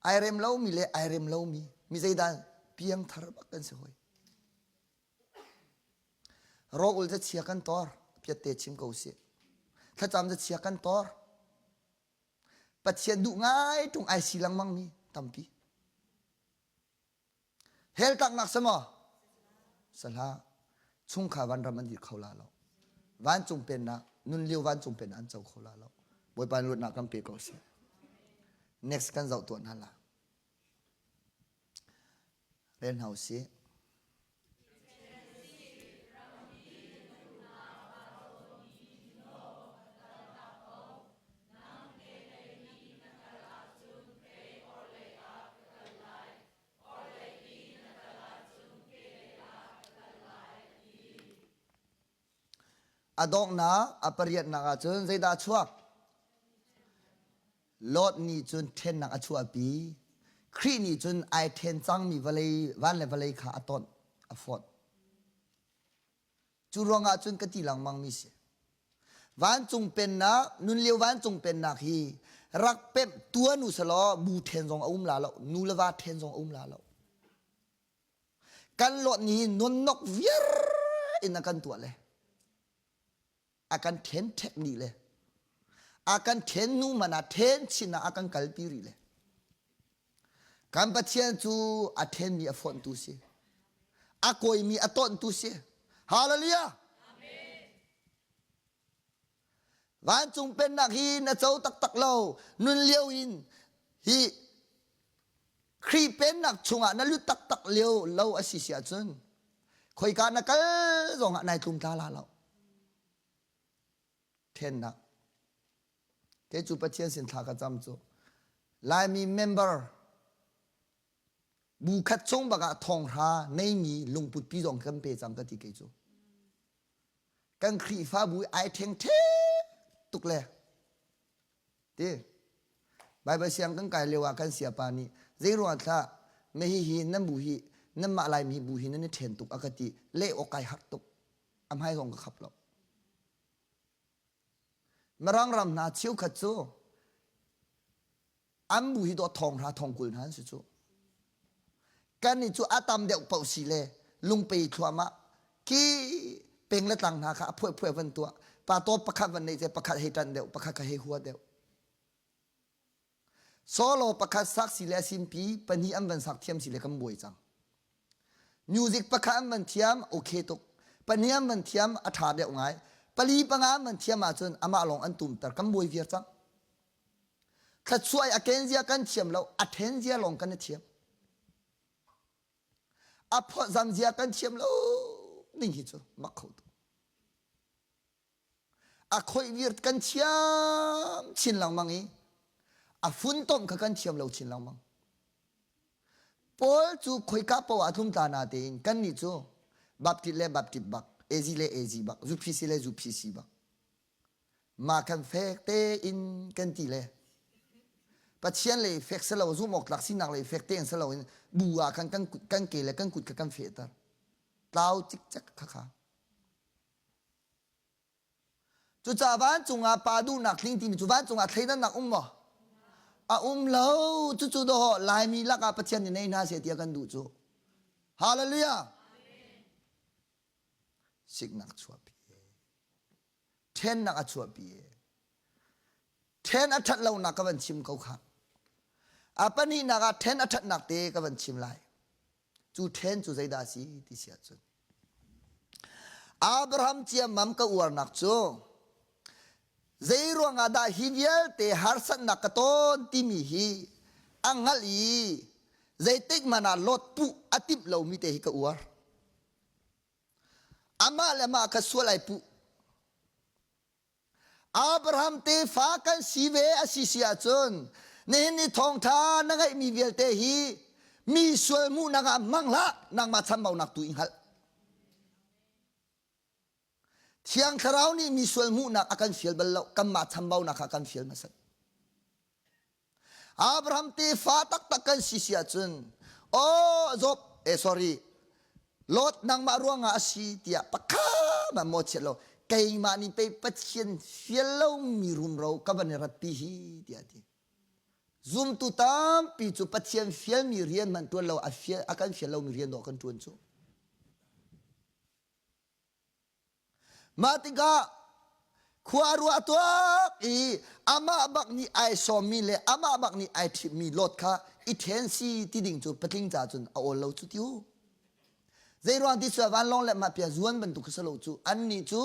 Ai rem lomi le ai rem lomi mi zeidah piangthar bak kan si hoi. Rawk ul chia kan tor piatte chim ko sih. Thlacam chia kan tor. Pathian duh ngai tung ai si lengmang mi tampi. Hell taknak si maw? Sahlah. Chungkhar vanram an dir kho la lo. Vancung pennak, nun lio vancung pennak an co kho la lo. Bawipa luatnak kan pe ko seh. Next kan zoh tuah hna la. Rel hna usih. A donghnak a pariatnak ah cun zeidah a chuak? Lot nih cun ṭhennak a chuahpi. Khrih nih cun ai ṭhen cangmi vawlei van le vawlei kha a tonh, a fonh. Cu ruangah cun ka ti lengmangmi si. Vancung pennak, nun lio vancung pennak hi rak pemh tuan u selaw bu ṭhen zong a um la lo, nu le va ṭhen zong a um la lo. Kan lot ni hi nonnok viar in a kan tuah le a kan ṭhen ṭhek dih le a kan ṭhen hnu man ah ṭhen chin ah a kan kalpi rih le Kan Pathian cu a ṭhenmi a fonhtu si. A kawimi a tawnhtu si. Hallelujah! Vancung pennak hi na co taktak lo. Nun lio in hi Khrih pennak chungah na lut taktak lio lo a si si ahcun khoika na kal zongah nai tlumtla la lo. Ṭhennak. Kei cu Pathian sin thla ka cam cu Laimi member bu khat chung bak ah thonghra neimi lungput pi zong kan pe cang ka ti kei cu. Kan Khrihfabu ai ṭheng ṭhek. tuk le ti Baibal siang kan kai lio ah kan siapa nih zei ruang thlah me hi hi nan bu hi nanmah Laimi bu hi nan i ṭhen tuk a ka ti leh awk kai harh tuk a hmai zong ka khap lo Mirang ram hna cheukhat cu an bu hi dawt thong hna thong 20 hna an si cu. Kan nih cu a tam deuh paoh si le lungpe thluahmah ki peng le tlang hna kha a phuai phuai van tuah. Pa tawp pakhat van neih ce pakhat hei ṭanh deuh pakhat kha hei hua deuh. Solo pakhat sak si le a simpi pahnih an van sak thiam si le kan buai cang. Music pakhat an van thiam okay tuk. Pahnih an van thiam a ṭha deuh ngai. Pali panga an van thiam ahcun amah lawng an tumter kan buai viar cang. Thluachuah a ken zia kan thiam lo, a ṭhen zia lawng kan i thiam. A phawtzam zia kan thiam lo ning hi cu mak kho tuk. A khoih vir kan thiam chin lengmang i a funtom kha kan thiam lo chin lengmang. Paul cu khoika paoh ah tlungtla na tein kannih cu Baptist le Baptist bak, AZ le AZ bak, UPC le UPC bak. Mah kan fek tein kan ti le Pathian lei fek si lo zumh awk tlak sinak lei fek tein si loin bu ah khan kan kan ke le kan kut kha kan fehter. Tlau cikcek kha kha. Cucaah vancung ah pa duhnak tling timi cu vancung ah thleidannak um maw? A um lo. Cucu dawh Laimi lakah Pathian nih nei hna seh tiah kan duh cu. Hallelujah. Siknak chuahpi. Ṭhennak a chuahpi. Ṭhen a ṭhat lonak ka van chim ko kha. A pahnihnak ah ṭhen a ṭhatnak te ka van chim lai. Cu ṭhen cu zeidah a si ti si ahcun Abraham ciammam ka uarnak cu zei ruangah dah hi vialte harsatnak ka tawn timi hi a hngalh i zeitik hmanh ah Lot puh a timh lomi te hi ka uar. Amah le amah kha sual ai puh. Abraham tefa kan si ve a si si ahcun nihin ni thawngṭha na ngeihmi vialte hi mi sual hmuhnak ah hmang hlah nangmah chambaunak tu i hngalh. Thiang Thlarau nih mi sual hmuhnak a kan fial bal lo kanmah chambaunak kha a kan fial hmasat. Abraham tefa taktak kan si si ahcun oh Job eh sorry Lot nangmah ruangah a si tiah pakhat ah mawchiat lo keimah nih pei Pathian fial lomi rumro ka van i ratpi hi tiah a ti. Zumtu tampi cu Pathian fialmi rian hmanh ṭuan lo a fial a kan fial lomi rian dawh kan ṭuan cu. Mah tikah khua a ruah tuak i amah bak nih ai sawmmi le amah bak nih ai ṭhitmi Lot kha i ṭhen si ti ding cu patling ca cun a awl lo cu ti u. Zeiruang ti sual vanlawng le mah pia zuan bantuk kha si lo cu annih cu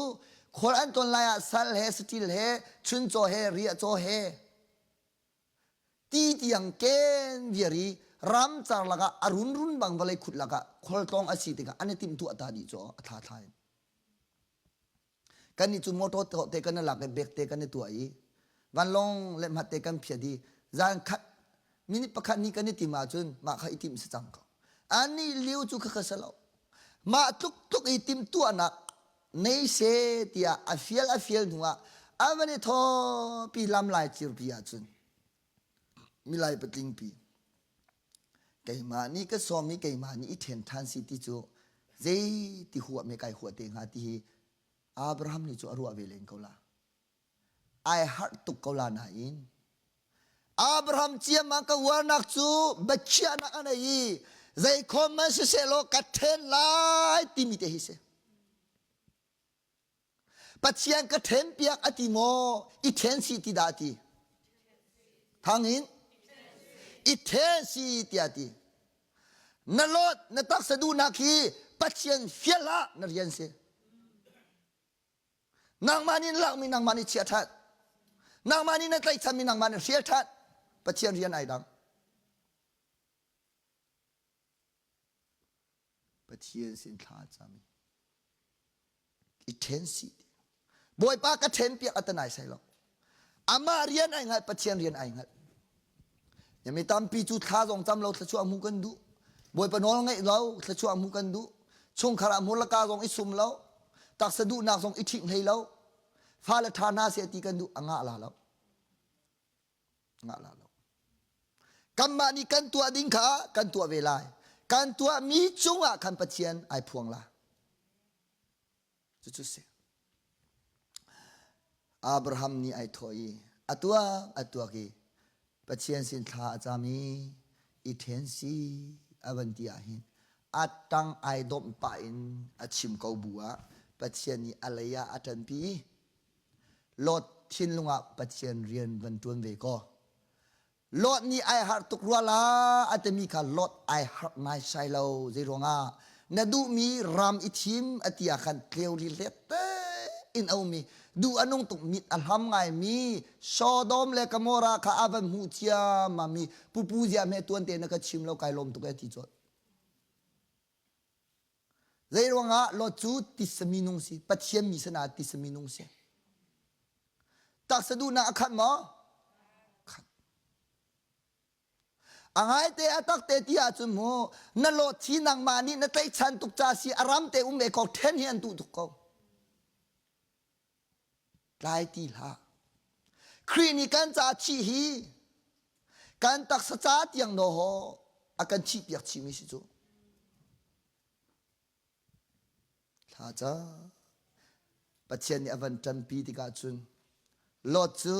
khual an ton lai ah sal he saṭil he chuncaw he riahcaw he ti tiang ken viar i ramcar lakah a runrun bang vawlei khut lakah khualtlawng a si tikah an i timhtuah ta dih cu a thla thla in kannih cu motor te kan i lak i bek te kan i tuah i vanlawng le hmat te kan phiat i zan khat minute pakhat ni kan i tim ahcun mah kha i timh si cang ko ani liu cu kha kha si lo mah tluk tluk i timhtuahnak nei se tiah a fial a fial hnu ah a van i thawpi lam lai cirpi ahcun milai patlingpi keimah nih ka sawm i keimah nih i ṭhen ṭhan si ti cu zei ti huah me kai huah te hnga ti hi Abraham nih cu a ruah ve len ko la ai harh tuk ko la nain Abraham ciammam ka uarnak cu biakhiahnak a nei i zeikhom man sisehlaw ka ṭhen lai timi te hi si. Pathian ka ṭhen piak a ti maw? I ṭhen si ti dah a ti? Thang in i ṭhen si tiah a ti. Na lot na taksa duhnak hi Pathian fial ah na rian si. Nangmah nih na lakmi nangmah nih chia ṭhan. Nangmah nih na tlaihchanmi nangmah nih hrial ṭhan. Pathian rian ai dang. Pathian sin thla cam i ṭhen si. Bawipa ka ṭhen piak a tanai sai lo. Amah rian ai hngalh, Pathian rian ai hngalh. Mi tampi cu thla zong cam lo thluachuah hmuh kan duh. Bawipa nawl ngaih lo thluachuah hmuh kan duh. Chungkhar ah hmur le ka zong i sum lo. Taksa duhnak zong i ṭhing hlei lo. Fale ṭha hna seh ti kan duh a ngah la lo. Ngah la lo. Kanmah nih kan tuah ding kha kan tuah ve lai. Kan tuahmi cungah khan Pathian ai phuang la. Cucu si. Abraham nih ai thawh i a tuak a tuak i Pathian sin thla a cam i i ṭhen si a van ti ahhin a ṭang ai domh pah in a chim ko bu ah Pathian nih a lei ah a ṭanpi i Lot thinlung ah Pathian rian van ṭuan ve kaw Lot nih ai harh tuk rua la a timi kha Lot ai harh naisai lo. Zei ruangah na duhmi ram i thim a ti ah khan tleu lihlet tein a um i duh a nung tuk mit a hlam ngaimi Sodom le Gomorrah kha a van hmuh ciammam i pupu zia hme tuan te na ka chim lo kai lawm tuk e ti colh. Zei ruangah Lot cu tisa minung si, Pathian mi sana tisa minung si. Taksa duhnak a khat maw? Khat. A ngaite a tak te ti ahcun mu na Lot hi nangmah nih na tlaihchan tuk ca si a ram te um ve ko then hi an duh tuk ko. Tlai ti hlah. Khrih nih kan ca thih hi kan taksa ca tiang naw haw a kan thih piak chihmi si cu. Thla ca Pathian nih a van ṭanpi tikah cun Lot cu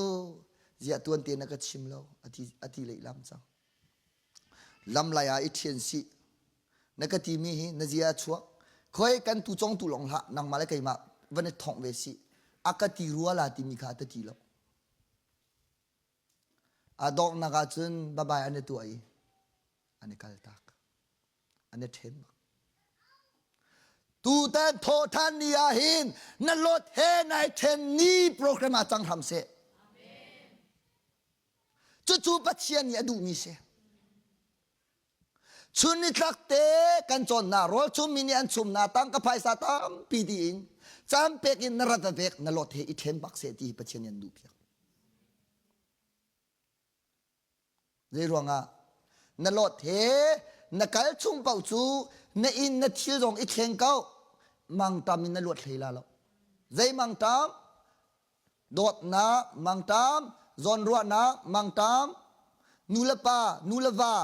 ziah tuan te na ka chim lo a ti a ti lehlam cang. Lamlai ah i ṭhian sih. Na ka timi hi na zia a chuak. Khoi kan tu cong tu lawng hlah nangmah le keimah van i thongh ve sih. A ka ti rua la timi kha ta ti lo. A donghnak ah cun bye an i tuah i an i kaltak. An i ṭhen bak. Tutan thawhṭhan ni ah hin na lot he nai ṭhen ni program ah cang hram seh. Cucu Pathian nih a duhmi si. Chun nitlak te kan cawnnak rawl chummi nih an chumnak tangka phaisa tampi tiin caan pek in na rat a vek na lot he i ṭhen bak seh ti Pathian nih an duh piak. Zei ruangah na lot he na kal chung paoh cu na inn na thil zong i thleng ko mangtam in na luat hlei la lo. Zei mangtam? Dawtnak mangtam, zawnruahnak mangtam, nu le pa, nu le va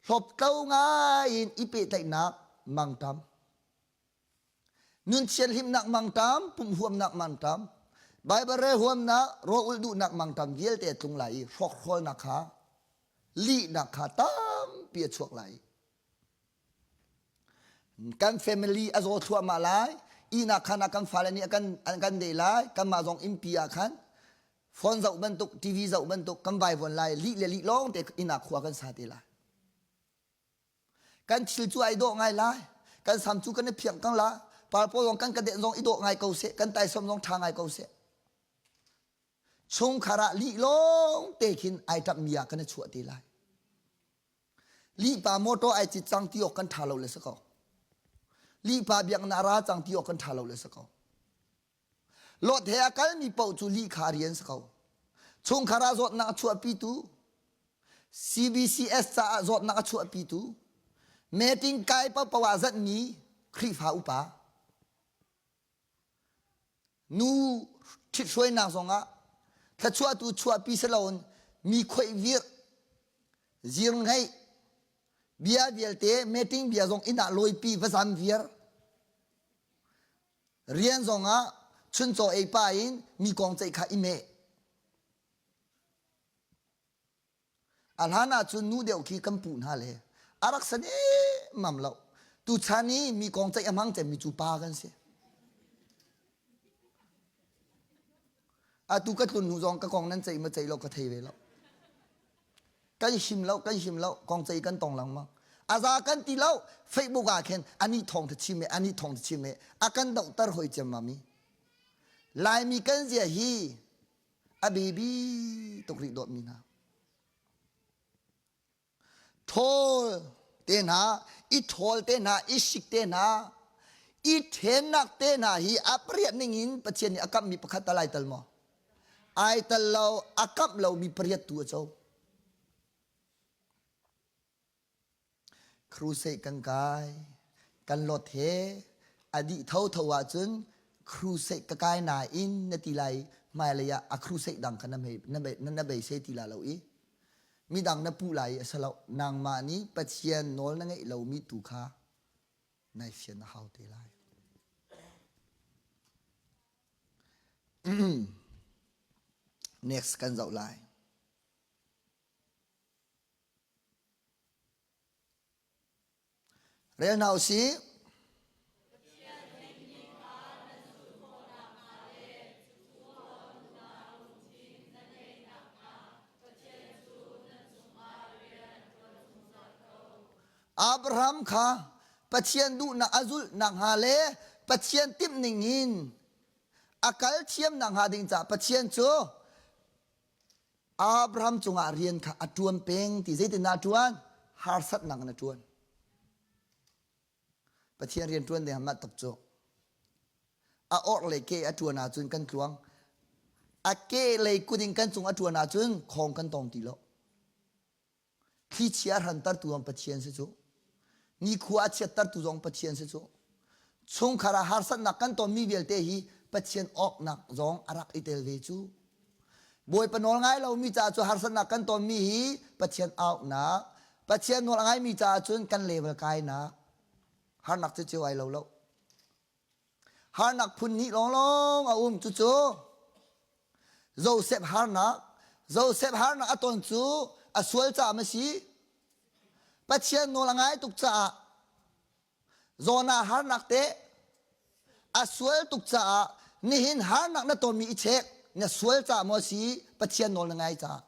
hlawptlo ngai in i pehtlaihnak mangtam. Nun thianhlimnak mangtam, pumh huamnak mangtam, Baibal rel huamnak, rawl ulh duhnak mangtam vialte a tlung lai i hrawkhrawlnak kha lihnak kha tampi a chuak lai. Kan family a zaw thluahmah lai. Ihnak khan ah kan fale nih an kan kan deh lai. Kanmah zong innpi ah khan phone zoh bantuk, TV zoh bantuk kan vaivuan lai. Lih le lih lawng te inn ah khua kan sa te lai. Kan thil cu ai dawh ngai lai. Kan sam cu kan i phiang kang la. Parpaw zong kan ka den zong i dawh ngai ko seh. Kan taisom zong ṭha ngai ko seh. Chungkhar ah lih lawng te khin ai ṭapmi ah kan i chuah te lai. Lihpa motor ai cit cang ti awk kan ṭha lo le si ko. Lihpa biakinn ah ra cang ti awk kan ṭha lo le si ko. Lot he a kalmi paoh cu lih kha rian si ko. Chungkhar ah zawtnak a chuahpitu, CBCS caah zawtnak a chuahpitu, meeting kai paohpaoh ah zanhmi Khrihfa upa, Nu ṭhithruainak zongah thluachuahtu chuahpi si loin mi khoih virh, zir ngeih, bia vialte meeting bia zong inn ah lawipi va zam viar. Rian zongah chuncaw ei pah in mi kong ceih kha i meh. A hlan ahcun nu deuh khi kan puh hna le a rak sa nemmam lo. Tuchan i mi kong ceih a hmang cemmi cu pa kan si. Atu ka tlun hnu zong ka kong nan ceih ma ceih lo ka thei ve lo. Kan him lo, kan him lo, kong ceih kan tong lengmang. A za kan ti lo, Facebook ah khin ani thong ta chim e, ani thong ta chim e, a kan dohter hoi ciammam i. Laimi kan zia hi a baby tuk rih dawtmi hna ṭhawl te hna i ṭhawl te hna i sik te hna i ṭhennak te hna hi a pariat ning in Pathian nih a kamhmi pakhat tal ai tel maw ai tel lo a kamh lomi pariat tu a co Crusade kan kai kan lot he a dih thotho ahcun. Crusade ka kai nain na ti lai hmailei ah a crusade dang kha na na na beisei ti la lo i midang na puh lai i a si lo nangmah nih Pathian nawl na ngeih lomi tu kha nai fian a hau te lai. Next kan zoh lai. Rel hna usih. Abraham kha Pathian duhnak a zulh nakhnga le Pathian timh ning in a kal thiam nakhnga ding caah Pathian cu Abraham cungah rian kha a ṭuan peng ti zeitindah a ṭuan? Harsatnak in a ṭuan. Pathian rian ṭuan ding mah tuk cu. A orh le ke a ṭuan ahcun kan tluang. A ke lei kut in kan cung a ṭuan ahcun khawng kan tong ti lo. Thlichia a hrantertu zong Pathian si cu. Nikhua a chiattertu zong Pathian si cu. Chungkhar ah harsatnak kan tonmi vialte hi Pathian awknak zong a rak i tel ve cu. Bawipa nawl ngai lomi caah cu harsatnak kan tonmi hi Pathian auknak, Pathian nawl a ngaimi caah cun kan level kainak, harnak cu cio ai lo lo. Harnak phun hnih lawnglawng a um cucu Joseph harnak Joseph harnak a ton cu a sual caah ma si Pathian nawl a ngai tuk caah Jonah harnak teh a sual tuk caah nihin harnak na tonmi i chek na sual caah maw si Pathian nawl na ngai caah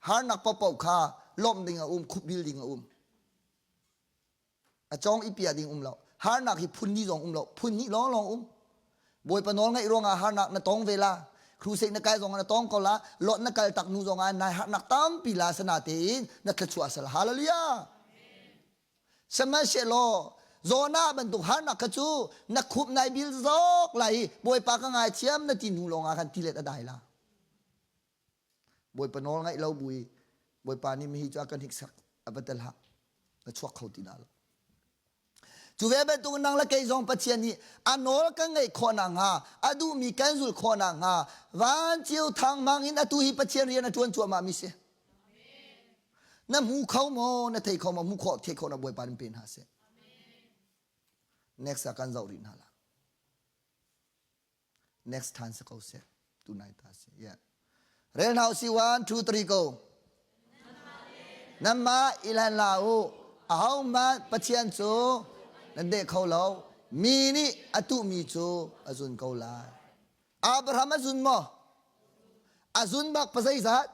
harnak paohpaoh kha lawmh ding a um khupbil ding a um A cawng i piah ding um lo. Harnak hi phun hnih zong um lo. Phun hnih lawnglawng um. Bawipa nawl ngaih ruangah harnak na tong ve la. Crusade na kai zongah na tong ko la. Lot na kal tak nu zongah nai harnak tampi la sana tein na thluachuah sal. Hallelujah. Sihmanhsehlaw Jonah bantuk harnak kha cu na khup nai bil zok lai i Bawipa ka ngaithiam na ti hnu lawngah khan tilet a dai la. Bawipa nawl ngaih lo bu i Bawipa nih mihi cu a kan hiksak a va tel hlah na chuak kho ti dah lo. Cu ve bantuk nang le kei zong Pathian nih a nawl kan ngaih khawh nakhnga a duhmi kan zulh khawh nakhnga van cio thangmang in atu hi Pathian rian a ṭuan cuahmah mi si. Na hmu kho maw na thei kho maw hmu khawh thei khawh na Bawipa in pe hna seh. Next ah kan zoh rih hna la. Next time si ko seh. Tunai ta si. Yeah. Rel hna usih 1 2 3 go. Nanmah i hlan hlah u. Ahohmanh Pathian cu nan deh kho lo. Mi nih a tuhmi cu a zun ko lai. Abraham a zun maw? A zun bak pa zeizat?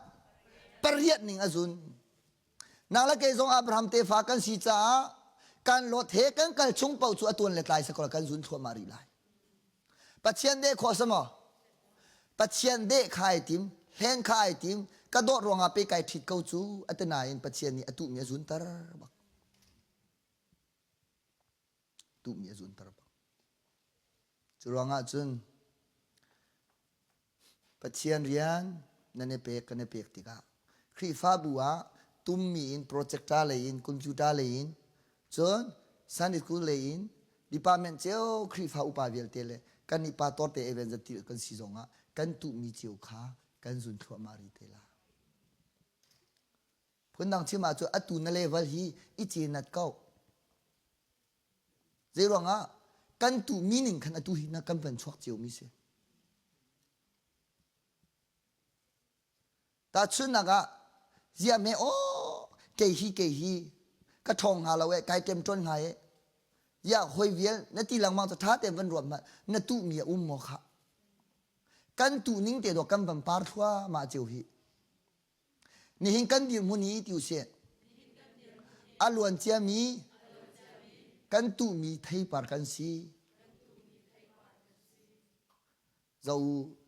Pariat ning a zun. Nang le kei zong Abraham tefa kan si caah kan lot he kan kal chung paoh cu a tuan le tlai sakol kan zun thluahmah rih lai. Pathian deh khawh sa maw? Pathian deh kha ai tim, hlen kha ai tim, ka dawt ruangah pe kai ṭhit ko cu a ti nain Pathian nih a tuhmi a zunter bak. Tuhmi a zunter bak. Cu ruangah cun Pathian rian nan i pek kan i pek tikah Khrihfabu ah tummi in projector lei in computer lei in cun Sunday school lei in department cio Khrihfa upa vialte le kan nih pastor te evangelist ti kan si zongah kan tuhmi cio kha kan zun thluahmah rih te la. Phundang chim ahcun atu na level hi i cenat ko. Zeiruangah kan tuhmi ning khan atu hi na kan van chuak ciomi si. Tahchunhnak ah ziah hme aw kei hi kei hi ka ṭhawng hnga lo eh kai ṭemṭawn hnga eh ziah hoi vial na ti lengmang cu ṭha tein van ruat hmanh na tuhmi a um maw khah kan tuh ning te dawh kan van par thluahmah cio hi Nihin kan dirhmun hi ti usih. A luan ciami kan tuhmi theipar kan si. Zo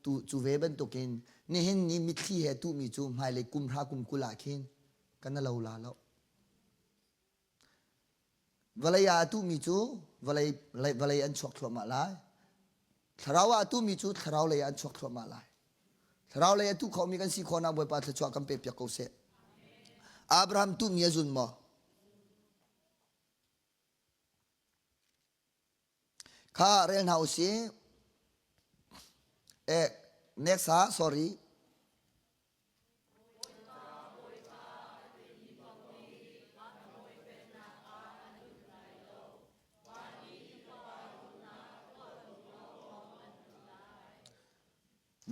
tu cu ve bantukin nihin ni mitthli he tuhmi cu hmailei kum hra kum 20 ah khin kan lo la lo. Vawlei ah a tuhmi cu vawlei, vawlei an chuak thluahmah lai. Thlarau ah a tuhmi cu thlarau lei ah an chuak thluahmah lai. Thlarau lei a tuh khomi kan si khawhnak Bawipa thluachuah kan pe piak ko seh. Abraham tuhmi a zun maw? Kha rel hna usih. Eh, next ah, sorry.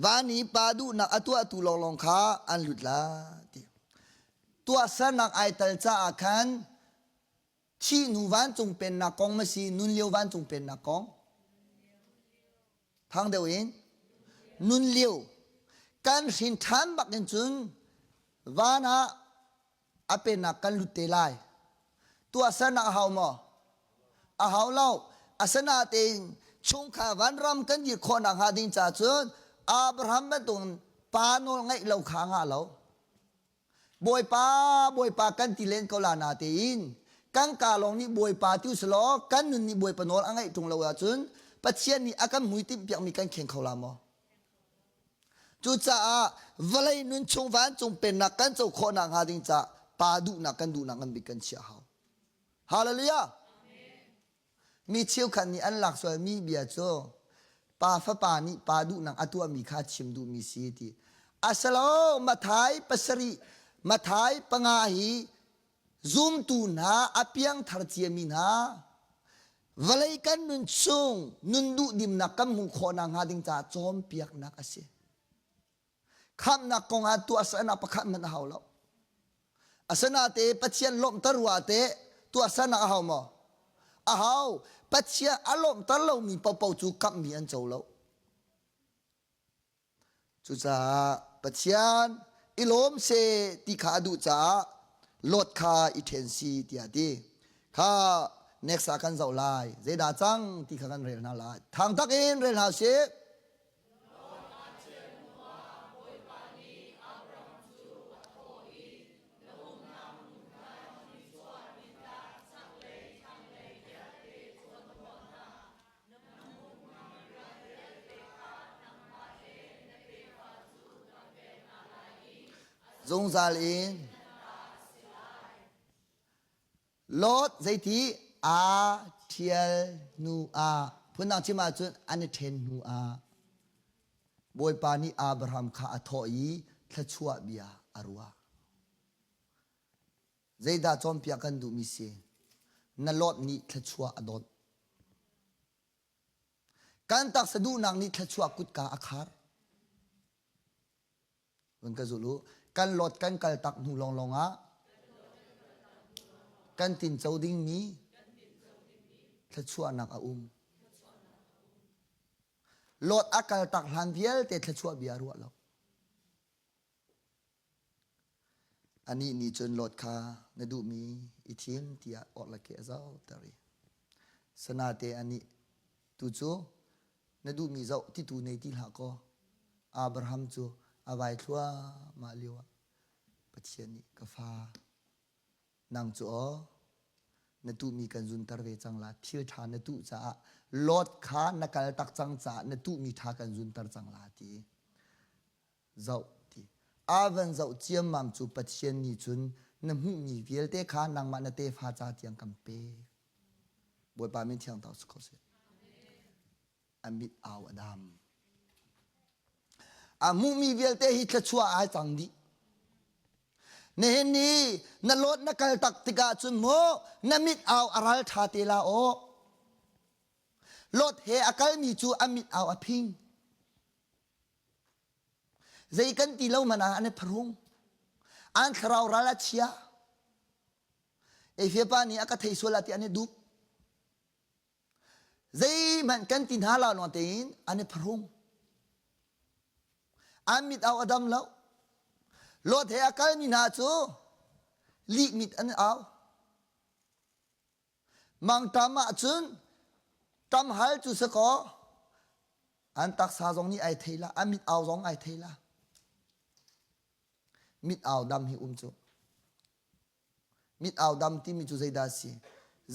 Van i pa duhnak a tuahtu lawnglawng kha an lut la ti. Tuahsernak ai tel caah khan thih hnu vancung pennak kong ma si nun lio vancung pennak kong thang deuh in nun lio kan hrin ṭhan bak in cun van ah a pennak kan lut te lai. Tuahsernak a hau maw? A hau lo. Asinain chungkhar vanram kan dir khawh nakhnga ding ca cun Abraham bantuk pa nawl ngaih lo kha a ngah lo. Bawipa, Bawipa kan ti len ko la na tein kan ka lawng nih Bawipa ti usulaw kan nun nih Bawipa nawl a ngaih ṭung lo ahcun Pathian nih a kan hmuitinh piakmi kan kheng kho la maw? Cucaah vawlei nun chung vancung pennak kan co khawh nakhnga ding caah pa duhnak kan duhnak ngan bik kan chiah hau. Hallelujah! Mi cheukhat nih an lak sualmi bia cu pa fapa nih pa duhnak a tuahmi kha chim duhmi si ti. Asalo Mathai pasarih Mathai panga hi zumtu hna a piangthar ciami hna vawlei kan nun chung nun duhdimnak kan hmuh khawh nakhnga ding caah cawnpiaknak a si. Khamhnak kong ah tuahsernak pakhat hmanh a hau lo. Asinate Pathian lawmhter ruah teh tuahsernak a hau maw? A hau. Pathian a lawmhter lomi paohpaoh cu kamhmi an co lo. Cucaah Pathian i lawm seh ti kha a duh caah Lot kha i ṭhen si tiah a ti. Kha next ah kan zoh lai. Zeidah cang ti kha kan rel hna lai. Thang tak in rel hna sih. Zungzal in Lot zeiti aa ṭhial hnu ah phundang chim ahcun an i ṭhen hnu ah Bawipa nih Abraham kha a thawh i thluachuah bia a ruah. Zeidah cawnpiak kan duhmi si? Na Lot nih thluachuah a dawt. Kan taksa duhnak nih thluachuah kutka a khar. Vun ka zul u. Kan lot kan kal tak hnu lawnglawng ah kan tinco dingmi thluachuahnak a um. Lot a kal tak hlan vialte thluachuah bia ruah lo. Anih nih cun Lot kha na duhmi i thim tiah orhlei ke a zohter i sanate anih tu cu na duhmi zoh titu nei ti hlah kaw Abraham cu a vai thluahmah lioah Pathian nih ka fa nang cu aw na tuhmi kan zunter ve cang la thil ṭha na tuh caah Lot kha na kal tak cang caah na tuhmi ṭha kan zunter cang la ti zoh ti a van zoh ciammam cu Pathian nih cun na hmuhmi vialte kha nangmah na tefa ca tiang kan pek Bawipa min thiang tau si ko seh a mit au a dam a hmuhmi vialte hi thluachuah ai cang dih nihin ni na lawt na kal tak tikah cun mu na mit au a ral ṭha te la aw Lot he a kalmi cu a mit au a phing Zei kan ti lo man ah an i pharung. An thlarau ral a chia. Efia pa nih a ka thei sual ah ti an i dup. Zeihmanh kan ti hna lo nawn tein an i pharung. An mit au a dam lo. Lot he a kalmi hna cu lih mit an au. Mangṭam ahcun ṭamhal cu si kaw an taksa zong nih ai thei la, a mit au zong ai thei la. Mit au dam hi um cu. Mit au dam timi cu zeidah a si?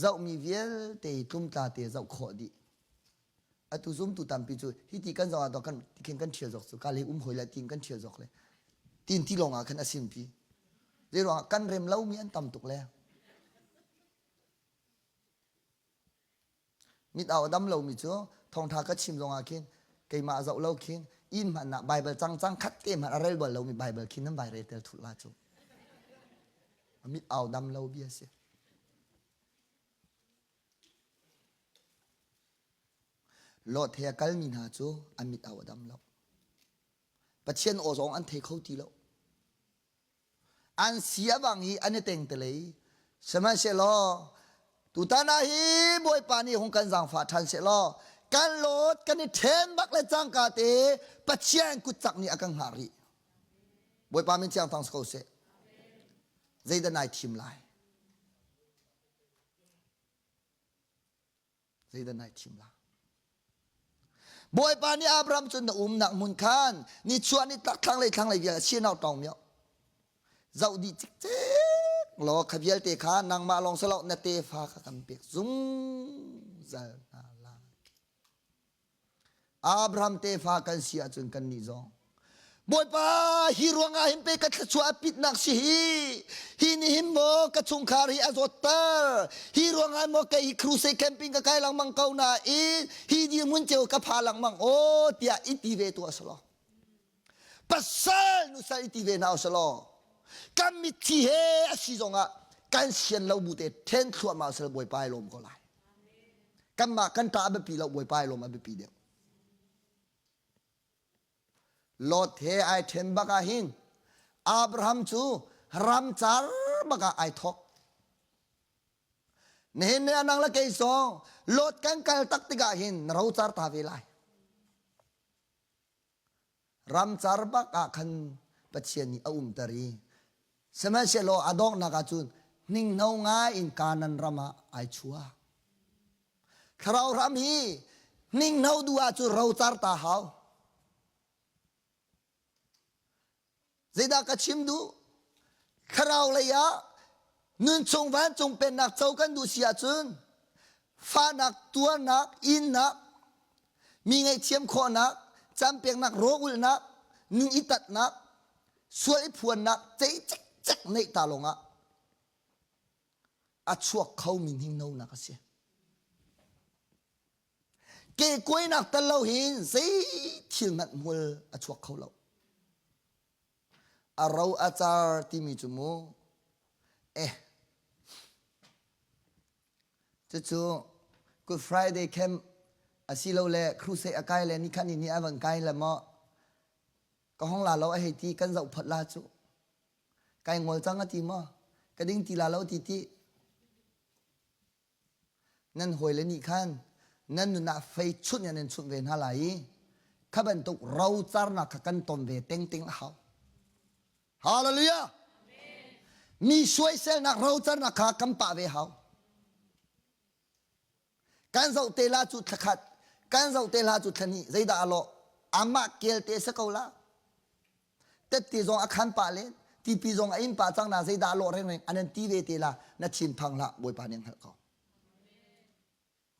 Zohmi vialte hi tlumtla te zoh khawh dih. Atu zumtu tampi cu hi ti kan zoh ah kan tikhin kan ṭhial zawk cu ka le um hoi le tin kan ṭhial zawk le tin ti lawng ah khan a simpi. Zei ruangah kan rem lomi an tam tuk le. Mit au a dam lomi cu thawngṭha ka chim zongah khin keimah zoh lo khin inn hmanh ah Bible cang cang khat te hmanh a rel bal lomi Bible khin nan vai rel tel thulh la cu. Mit au dam lo bia si. Lot he a kalmi hna cu an mit au a dam lo. Pathian aw zong an thei kho ti lo. An si a bang i an i teng te lei. Sihmanhsehlaw tutan ah hi Bawipa nih hung kan zaangfah ṭhan sehlaw kan lot kan i ṭhen bak le cangka te Pathian kut cak nih a kan hngah rih. Bawipa min thiang thang si ko seh. Zeidah nai thim lai? Zeidah nai thim la? Bawipa nih Abraham cu na umnak hmun khan nichuah ni tlak thlanglei thlanglei vial sinau tawng mio zoh dih cikcek law kha vialte kha nangmah lawng silo na tefa kha kan pek zungzal hna lai. Abraham tefa kan si ahcun kannih zong Bawipa hi ruangah hin pe ka thluachuah a pitnak si hi hi ni hin maw ka chungkhar hi a zawtter hi ruangah maw kei hi crusade camping ka kai lengmang ko nain hi dirhmun ceu ka pha lengmang aw tiah i ti ve tuah selaw pasal nusal i ti ve hna uselaw kan mitthi he a si zongah kan sian lo bu te then thluahmah usel Bawipa ai lawm ko lai Kanmah kan ṭah a biapi lo, Bawipa i lawm a biapi deuh. Lot he ai ṭhen bak ah hin Abraham cu ramcar bak ah ai thawk. Nihin ni ah nang le kei zong Lot kan kal tak tikah hin na rocar ta ve lai. Ramcar bak ah khan Pathian nih a umter i sihmanhsehlaw a donghnak ah cun hninghno ngai in Kanaan ram ah ai chuah. Thlarau ram hi hninghno duh ahcun rocar ta hau. Zeidah ka chim duh? Thlarau lei ah nunchung vancung pennak co kan duh si ahcun fahnak, tuarnak, innak, mi ngaihthiam khawhnak, campeknak, rawlulhnak, ning i tatnak, sual i phuannak cei cikcek neih ta lawngah a chuak khomi hninghnonak a si. Kekuainak tel lo hin zei thil hmanh hmul a chuak kho lo. A ro a car timi cu mu eh cucu Good Friday camp asilole crusade a kai le nikhat ni ni a van kai le maw ka hong la lo a hei ti kan zoh phot la cu kai ngol cang a ti maw ka ding ti la lo ti ti Nan hawile nih khan nan nun ah fei chunh in an chunh ve hna lai i kha bantuk rocarnak kha kan ton ve tengteng a hau. Hallelujah! Mi suaiselnak rocarnak kha kan pah ve hau. Kan zoh te la cu thlakhat, kan zoh te la cu thlahnih, zeidah a lawh? Amah kel te si ko la. Tette zong a khan pah len, tipi zong a in pah cang na zeidah a lawh rengreng an an ti ve te la na thin phang hlah Bawipa nih an hngalh ko.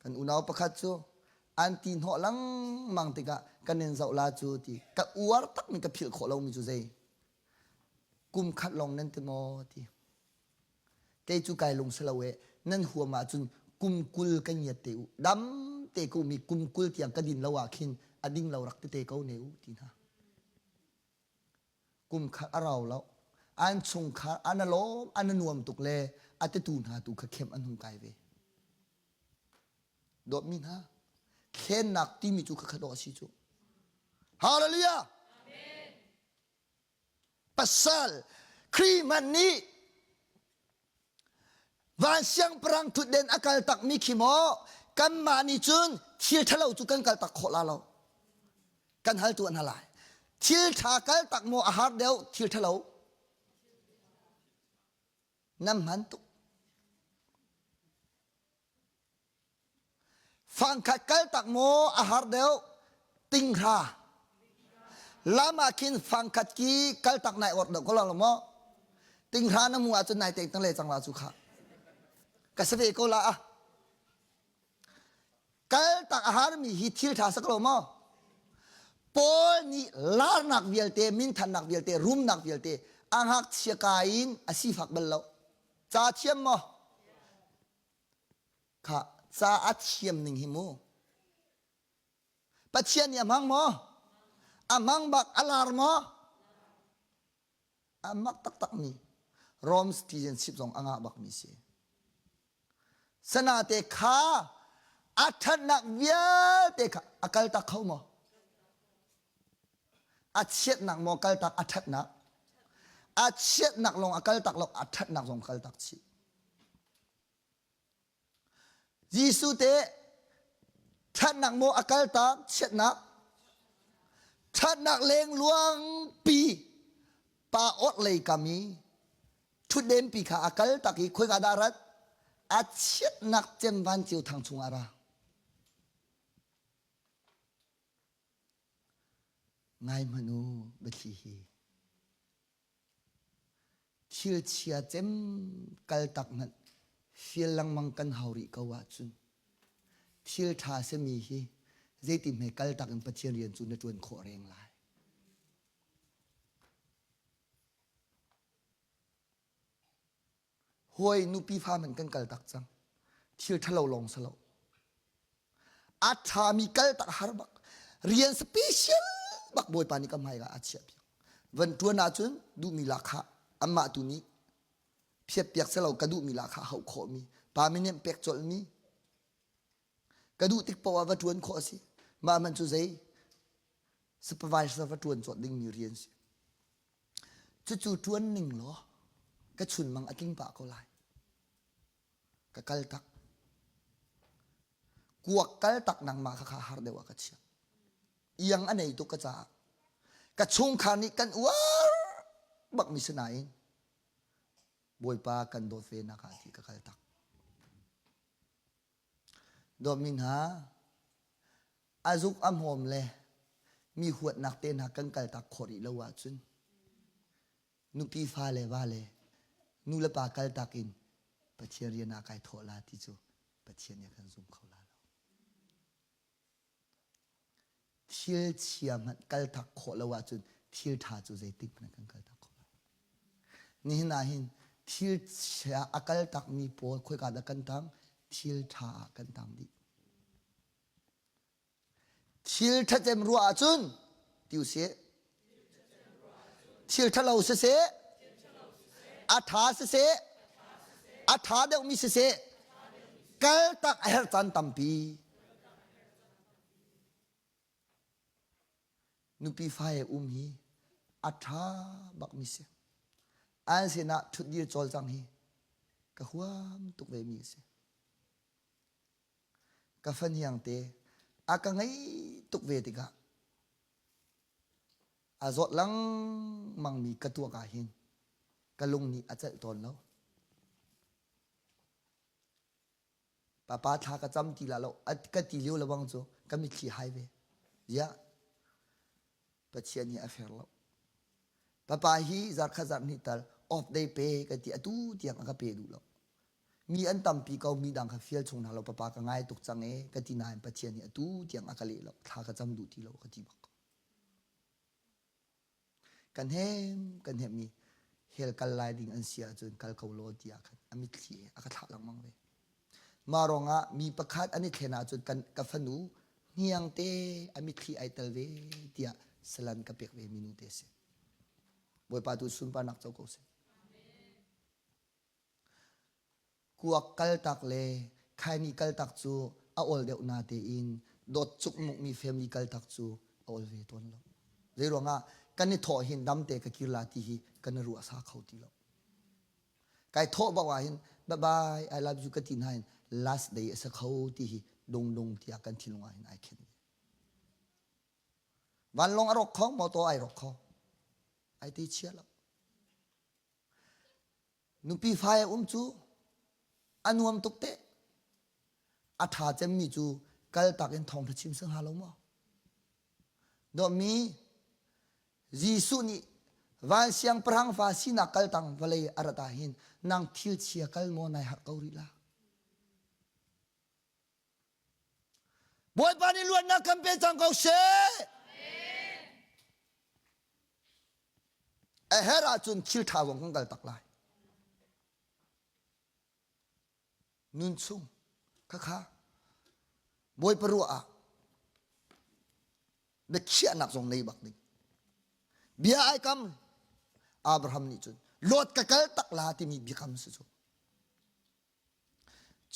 Kan unau pakhat cu an ti hnawh lengmang tikah kan in zoh la cu ti ka uar takmi ka philh khawh lomi cu zei kum khat lawng nan ti maw ti kei cu kai lung si lo e nan huam ahcun kum 20 ka ngiat te u dam te ko mi kum 20 tiang ka din lo ah khin a ding lo rak ti te ko ne u ti hna kum khat a rau lo an chungkhar an a lawm an a nuam tuk le a tetu hna tu kha khem an hung kai ve dawtmi hna thlennak timi cu kha dawh a si cu hallelujah pasal Khrih hmanh nih van siangpahrang thutden a kal takmi khi maw kanmah nih cun thil ṭhalo cu kan kal tak khawh la lo kan hal tu an hal lai thil ṭha kal tak maw a har deuh thil ṭhalo nan hman tuk Fangkhat kal tak maw a har deuh tinghra. Lam ah khin fangkhat ki kal tak nai or deuh ko lo maw? Tinghra na mu ahcun nai teng tang le cang la cu kha. Ka si ve ko la ah. Kal tak a harmi hi thil ṭha sak lo maw? Paul nih larnak vialte, minthannak vialte, rumnak vialte a ngakchia ka in a sifak bal lo. Ca thiam maw? Kha. Ca a thiam ning hi mu. Pathian nih a hmang maw? A hmang bak a lar maw? A mak taktak mi Rome citizenship zong a ngah bak mi si. Sanate kha a ṭhatnak vialte kha a kaltak kho maw? A chiatnak maw kaltak a ṭhatnak? A chiatnak lawng a kaltak lo, a ṭhatnak zong kaltak chih. Jesuh teh ṭhatnak maw a kaltak chiatnak? Ṭhatnak lengluang pi pa orhlei kam i ṭhutdenpi kha a kaltak i khoika dah a rat? A chiatnak cem van ceu thang chungah a ra. Ngai hmanh u biathli hi. Thil chia cem kaltak hmanh fial lengmang kan hau rih ko ahcun thil ṭha simi hi zeiti hme kaltak in Pathian rian cu na ṭuan khawh reng lai. Hawi nupi fa hmanh kan kaltak cang. Thil ṭhalo lawng si lo. A ṭhami kaltak har bak. Rian special bak Bawipa nih ka hmai ah a chiah piak. Van ṭuan ahcun duhmi lahkhah anmah tu nih phiatpiak selo ka duhmi lahkhah hauh khawhmi pa min pek colhmi ka duh tik paoh ah va ṭuan khawh a si. Mah man cu zei supervisor va ṭuan cawt dingmi rian si. Cucu ṭuan ning law ka chunmang a tling pah ko lai. Ka kal tak. Kuak kal tak nangmah kha kha har deuh ah ka chiah. Iang a nei tuk ka caah. Ka chungkhar nih kan uar bakmi si nain Bawipa kan dawt ve nak ah ti ka kal tak. Dawtmi hna, a zuk a hmawm le mi huatnak te hna kan kaltak khawh rih lo ahcun nupi fa le va le nu le pa kaltak in Pathian rian ah kai thawh la ti cu Pathian nih a kan zum kho la lo. Thil chia hmanh kaltak khawh lo ahcun thil ṭha cu zeitik hmanh kan kaltak khawh lai. Nihin ah hin thil chia a kaltakmi pawl khoika dah kan tang? Thil ṭha ah kan tang dih. Thil ṭhacem ruah ahcun ti usih. Thil ṭhalo siseh, a ṭha siseh, a ṭha deuhmi siseh, kaltak a herh caan tampi. Nupi fa he um hi a ṭha bakmi si. An sinah ṭhutdir cawlcang hi ka huam tuk vemi a si. Ka fahniang te a ka ngei tuk ve tikah a zawt lengmangmi ka tuak ah hin ka lung nih a celh tawn lo. Papa thla ka cam ti la lo ka ti lio lebang cu ka mitthli hai ve. Ziah Pathian hi a fair lo. Papa hi zarkhat zarhhnih tal off day pe ka ti atu tiang a ka pe duh lo. Mi an tampi ko mi dang kha fial chung hna lo papa ka ngai tuk cang e ka ti nain Pathian nih atu tiang a ka leh lo thla ka cam duh ti lo ka ti bak. Kan hem kan hem mi hell kal lai ding an si ahcun kal ko law tiah khan a mitthli a ka thlah lengmang ve. Mah ruangah mi pakhat an i thlen ahcun kan ka fanu hniang te a mitthli ai tel ve tiah salan ka pek ve mi nu te si. Bawipa tu sunparnak co ko seh. Kuak kaltak le khaini kaltak cu a awl deuh natein dawt cukmukmi family kaltak cu a awl ve tawn lo. Zeiruangah kan i thawh hin damte ka kir la ti hi kan i ruah sa kho ti lo. Kai thawh bak ah hin bye bye I love you ka ti hna hin last day a si kho ti hi dungdung tiah kan thinlung ah hin ai khen. Vanlawng a rawk kho, motor ai rawk kho. Ai ti chia lo. Nupi fa he um cu a nuam tuk teh. A ṭha cemmi cu kaltak in thawngṭha chim si hnga lo maw? Dawtmi Jesuh nih van siangpahrang fa sinak kaltang vawlei a rat ah hin nang thil chia kal maw nai harh ko rih la? Bawipa nih luatnak kan pe cang ko seh. A herh ahcun thil ṭha zong kan kal tak lai. Nun chung khakha. Bawipa ruah ah biakhiahnak zong nei bak ding. Bia ai kam Abraham nih cun Lot ka kal tak la timi biakam si cu.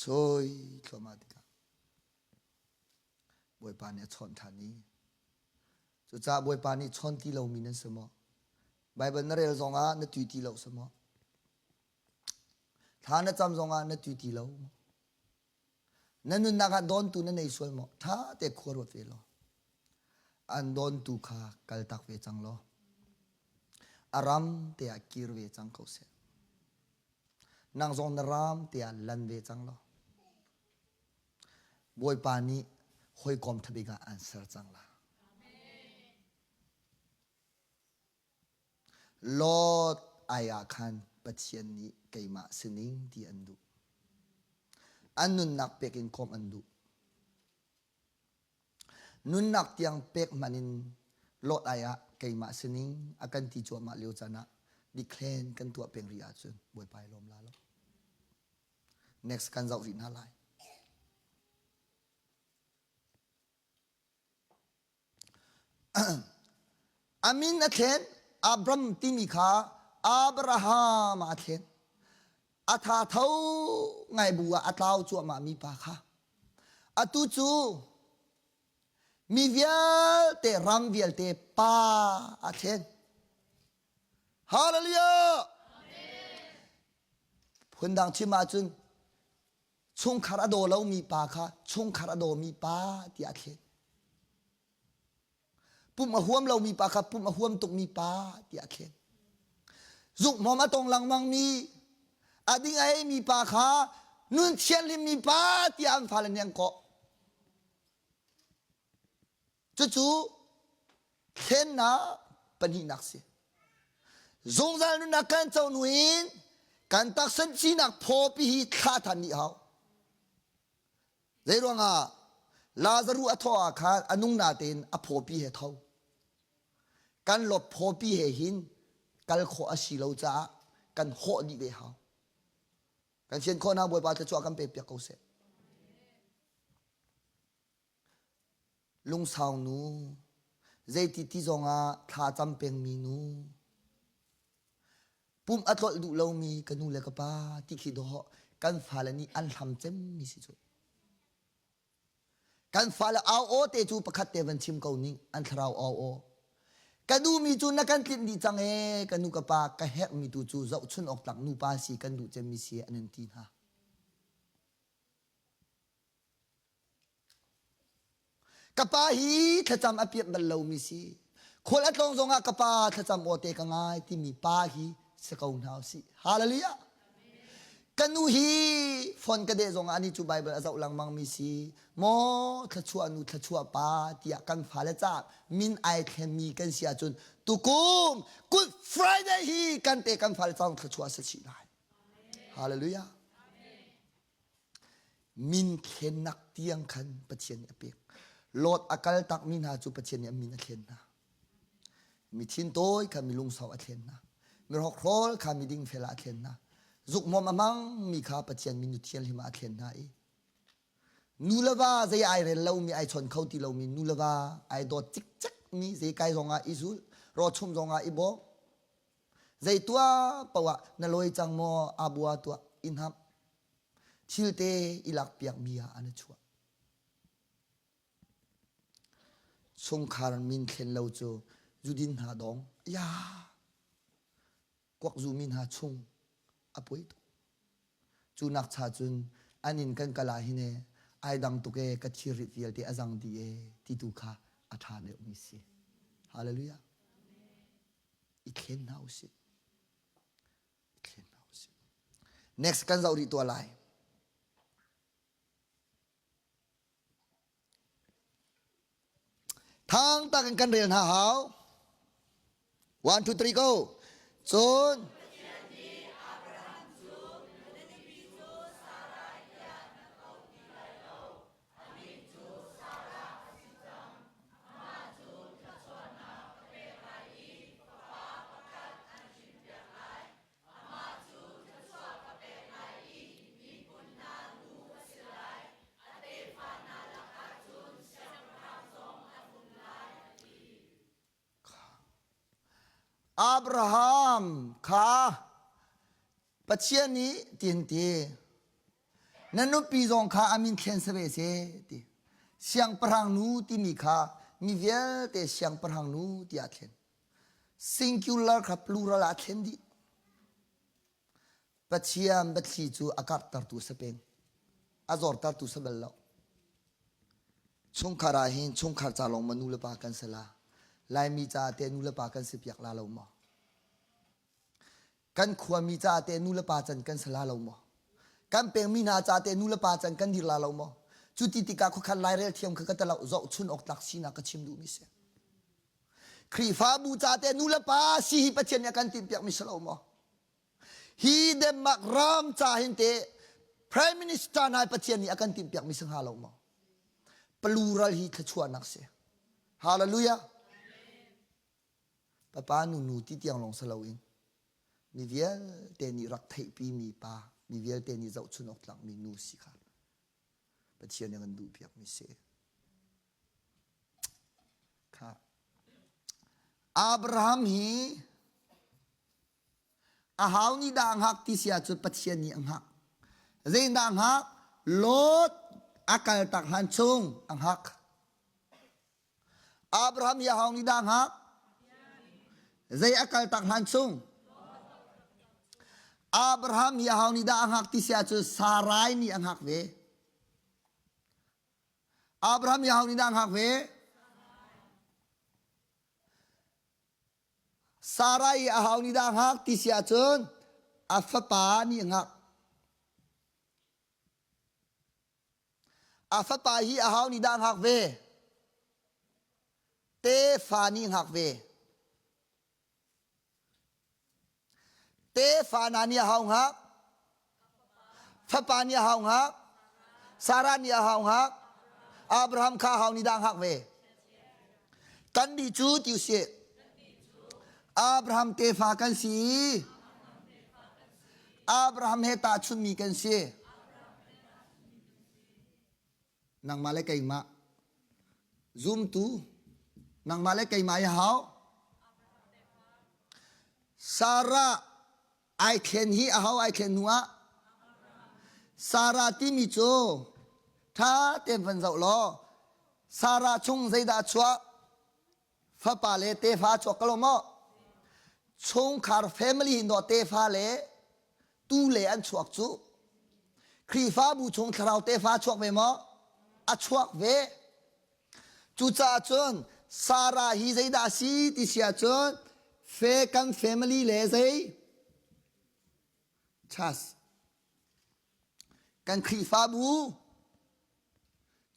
Choi thluahmah tikah Bawipa nih a chawnh ṭhan i cucaah Bawipa nih chawn ti lomi nan si maw? Baibal na rel zongah na tui ti lo si maw? Thla na cam zongah na tui ti lo maw? Na nunnak ah dawntu na nei sual maw? Ṭha te khua ruat ve law. An dawntu kha kaltak ve cang law. A ram te ah kir ve cang ko seh. Nang zong na ram te ah lan ve cang law. Bawipa nih hawikom ṭhabik ah an ser cang la. Lot ai ah khan Pathian nih keimah sining ti an duh. An nunnak pek in kawm an duh. Nunnak tiang pek hmanh in Lot ai ah keimah sining a kan ti cuahmah lio caan ah diklen kan tuah peng rih ahcun Bawipa i lawm la lo. Next kan zoh rih hna lai. A min a thlen Abram timi kha Abraham ah a thlen. A tha tho ngai bu ah a tlau cuahmah mi pa kha. Atu cu mi vialte ram vialte pa a thlen. Hallelujah! Phundang chim ahcun chungkhar a daw lomi pa kha chungkhar a dawmi pa tiah a thlen. Pumh a huam lomi pa kha pumh a huam tukmi pa tiah a thlen. Zukmawm a tong lengmangmi, a ding a eimi pa kha nun thianghlimmi pa tiah an fale nih an kawh. Cucu thlennak pahnihnak si. Zungzal nunnak kan co hnu in kan taksa sinak phawpi hi thla than dih hau. Zeiruangah Lazaruh a thawh ah khan a nung natein a phawpi he tho. Kan lot phawpi he hin kal khawh a si lo caah kan hawh dih ve hau. Kan fian khawh na Bawipa thluachuah kan pek piak ko seh. Lungsau nu, zeiti ti zongah thla cam pengmi nu, pumh a tlolh duh lomi ka nu le ka pa ti khi dawh kan fale nih an hlam cemmi si cu. Kan fale au aw te cu pakhat te van chim ko ning an thlarau au aw. Ka duhmi cu na kan tlinh dih cang ee ka nu ka pa ka herhmi tu cu zohchun awk tlak nupa si kan duh cemmi si an in ti hna. Ka pa hi thlacam a piat bal lomi si. Khual a tlawng zongah ka pa thlacam aw te ka ngai timi pa hi si ko hna usih. Hallelujah. Ka nu hi phone ka deh zongah ani cu Bible a zoh lengmang mi si. Maw thluachuah nu thluachuah pa tiah kan fale caah min ai thlenmi kan si ahcun tukum Good Friday hi kan te kan fale caah thluachuah si chih lai. Hallelujah. Min thlennak tiang khan Pathian nih a pek. Lot a kal takmi hna cu Pathian nih an min a thlen hna. Mi thintawi kha mi lungsau a thlen hna. Mi hrokhrawl kha mi dingfel ah a thlen hna. Zukmawm a hmangmi kha Pathian minu thianghlim ah a thlen hna i nu le va zei ai rel lomi ai chawn kho ti lomi nu le va ai dawt cikcek mi zei kai zong ah i zul rawchum zong ah i bawm zei tuah paoh ah na lawi cang maw abua tuah i hnamh Thil te i lakpiakmi ah an i chuah. Chungkhar min thlen lo cu zudin hna dong ya kuak zumi hna chung a poi tuk. Cu nak cha cun an inn kan kal ah hin e ai dang tuk e ka thirrit vialte a zang dih e ti tu kha a ṭha deuhmi si. Hallelujah. I thlen hna usih. Next kan zoh rih tuah lai. Thang tak in kan rel hna hau. 1 2 3 go. Cun Abraham kha Pathian nih tin ti na nupi zong kha a min thlen si ve seh ti siangpahrang nu timi kha mi vialte siangpahrang nu tiah a thlen singular kha plural ah a thlen dih Pathian biathli cu a karhtertu si peng a zortertu si bal lo chungkhar ah hin chungkhar ca lawng ma nu le pa kan si la Laimi caah teh nu le pa kan si piak la lo maw Kan khuami caah teh nu le pa can kan si la lo maw? Kan pengmi hna caah teh nu le pa can kan dir la lo maw? Cu ti tikah khuakhan lairel thiam kha ka talo zohchun awk tlak sinak ka chim duhmi si. Khrihfabu ca teh nu le pa si hi Pathian nih a kan timhpiakmi si lo maw? Hi Denmark ram ca hin teh Prime Minister hna Pathian nih a kan timhpiakmi si hnga lo maw? Plural hi thluachuahnak si. Hallelujah. Papa nunu ti tiang lawng si loin mi vialte nih rak theihpimi pa, mi vialte nih zohchun awk tlakmi nu si kha Pathian nih a kan duhpiakmi si. Kha Abraham hi a hau nih dah a hngak ti si ahcun Pathian nih a hngak. Zeidah a hngak? Lot a kaltak hlan chung a hngak. Abraham hi ahawng nih dah hngak? Zei a kaltak hlan chung? Abraham hi ahawng nih dah a hngak ti si ahcun Sarai nih a hngak ve. Abraham hi ahawng nih dah a hngak ve? Sarai hi ahawng nih dah a hngak ti si ahcun a fapa nih a hngak. A fapa hi a hau nih dah hngak ve? Tefa nih hngak ve. Tefa na nih a hau hngak. Fapa nih a hau hngak. Sarah nih a hau hngak. Abraham kha hau nih dah hngak ve? Kannih cu ti usih. Abraham tefa kan si. Abraham he tahchunhmi kan si. Nangmah le keimah zumtu nangmah le keimah i hau. Sarah ai thlen hi a ho ai thlen hnu ah Sarah timi cu ṭha tein van zoh law Sarah chung zeidah a chuah fapa le tefa a chuak ko lo maw chungkhar family hin dawh tefa le tu le an chuak cu Khrihfabu chung thlarau tefa a chuak ve maw a chuak ve Cucaah cun Sarah hi zeidah a si ti si ahcun fe kan family le zei chas kan Khrihfabu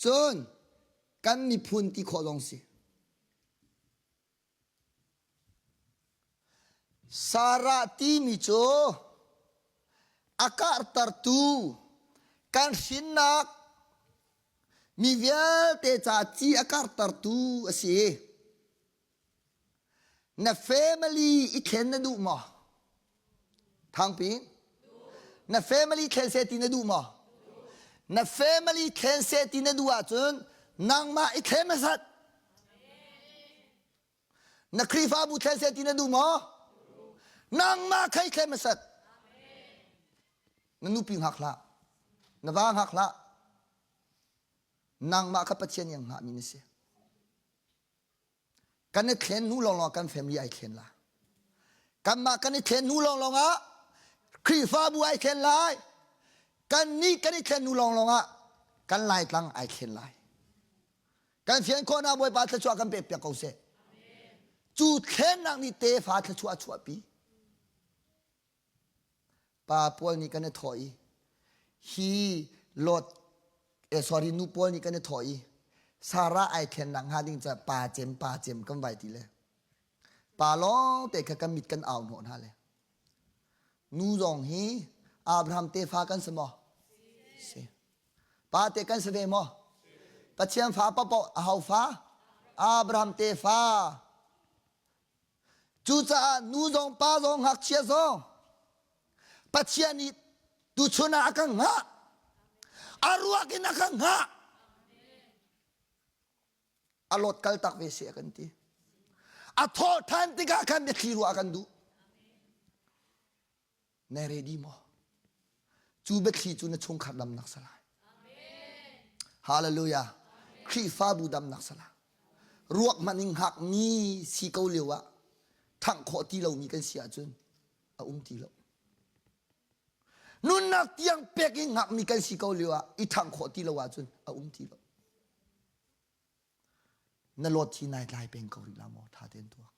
cun kan miphun ti khawh zong si. Sarah timi cu a karhtertu kan hrinnak mi vialte ca ci a karhtertu a si. Na family i thlen na duh maw? Thangpi. Na family thlen seh ti na duh maw? Na family thlen seh ti na duh ahcun nangmah i thlen hmasat. Na Khrihfabu thlen seh ti na duh maw? Nangmah khei thlen hmasat. Na nupi hngak hlah. Na va hngak hlah. Nangmah kha Pathian nih a hngahmi na si. Kan i thlen hnu lawnglawng kan family ai thlen la. Kanmah kan i thlen hnu lawnglawng ah Khrihfabu ai thlen lai. Kannih kan i thlen hnu lawnglawng ah kan Laitlang ai thlen lai. Kan fian khawhnak Bawipa thluachuah kan pek piak ko seh. Cu thlennak nih tefa thluachuah a chuahpi. Pa pawl nih kan i thawh i hi Lot eh sorry nu pawl nih kan i thawh i Sarah ai thlennak hnga ding ca pa cem pa cem kan vai ti le pa lawng te kha kan mit kan au hnawh hna le nu zong hi Abraham tefa kan si maw si Pa te kan si ve maw? Pathian fa paoh aho fa? Abraham tefa. Cucaah nu zong pa zong ngakchia zong Pathian nih tuchun ah a kan hngah. A ruak in a kan hngah. A lot kal tak ve si a kan ti. A thawh ṭhan tikah khan biathli ruah a kan duh. Na ready maw? Cu biathli cu na chungkhar damnak si lai. Hallelujah. Khrihfabu damnak si lai. Ruak hmanh in hngakmi si ko lio ah ṭhangh khawh ti lomi kan si ahcun a um ti lo. Nunnak tiang pek in hngakmi kan si ko lio ah i ṭhangh khawh ti lo ahcun a um ti lo. Na lawt hi nai tlai peng ko rih la maw? Ṭha tein tuak.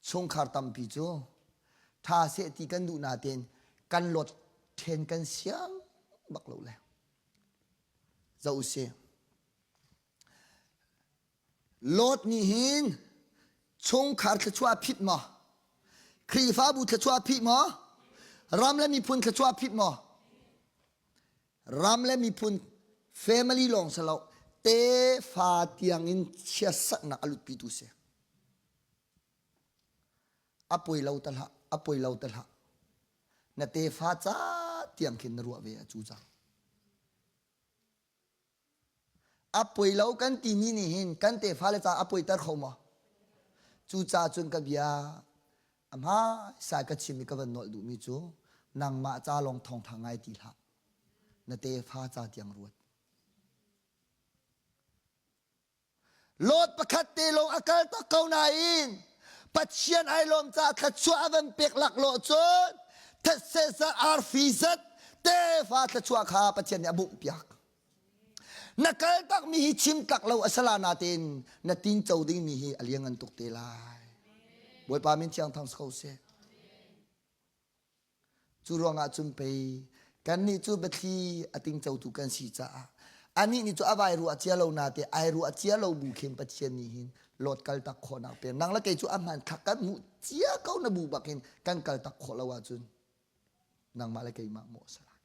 Chungkhar tampi cu ṭha seh ti kan duh natein kan lawt ṭhen kan siang bak lo le. Zoh usih. Lot nih hin chungkhar thluachuah a phit maw? Khrihfabu thluachuah a phit maw? Ram le miphun thluachuah a phit maw? Ram le miphun family lawng si lo tefa tiangin chiatsaknak a lutpitu si. A poi lo te hlah, a poi lo te hlah. Na tefa ca tiang khin na ruah ve a cu cang. A poi lo kan timi nih hin kan tefa le ca a poiter kho maw? Cucaah cun ka bia a hmaisa ka chim i ka van nolh duhmi cu nangmah ca lawng thawngṭha ngai ti hlah. Na tefa ca tiang ruat. Lot pakhat te lawng a kal tak ko nain Pathian ai lawm caah thluachuah a van pek laklawh cun thetse zat arfi zat tefa thluachuah kha Pathian nih a bungh piak. Na kal takmi hi chim tlak lo a sala natein na tinco dingmi hi a liangan tuk te lai. Bawipa min thiang thang si ko seh. Cu ruangah cun pei kannih cu biathli a tingcotu kan si caah anih nih cu a vai ruah cia lo nate ai ruah cia lo bu khin Pathian nih hin lot kal tak khawhnak pek nang le kei cu a hmanthlak kan hmuh cia ko na bu bak hin kan kal tak khawh lo ahcun nangmah le keimah mawh a si lai.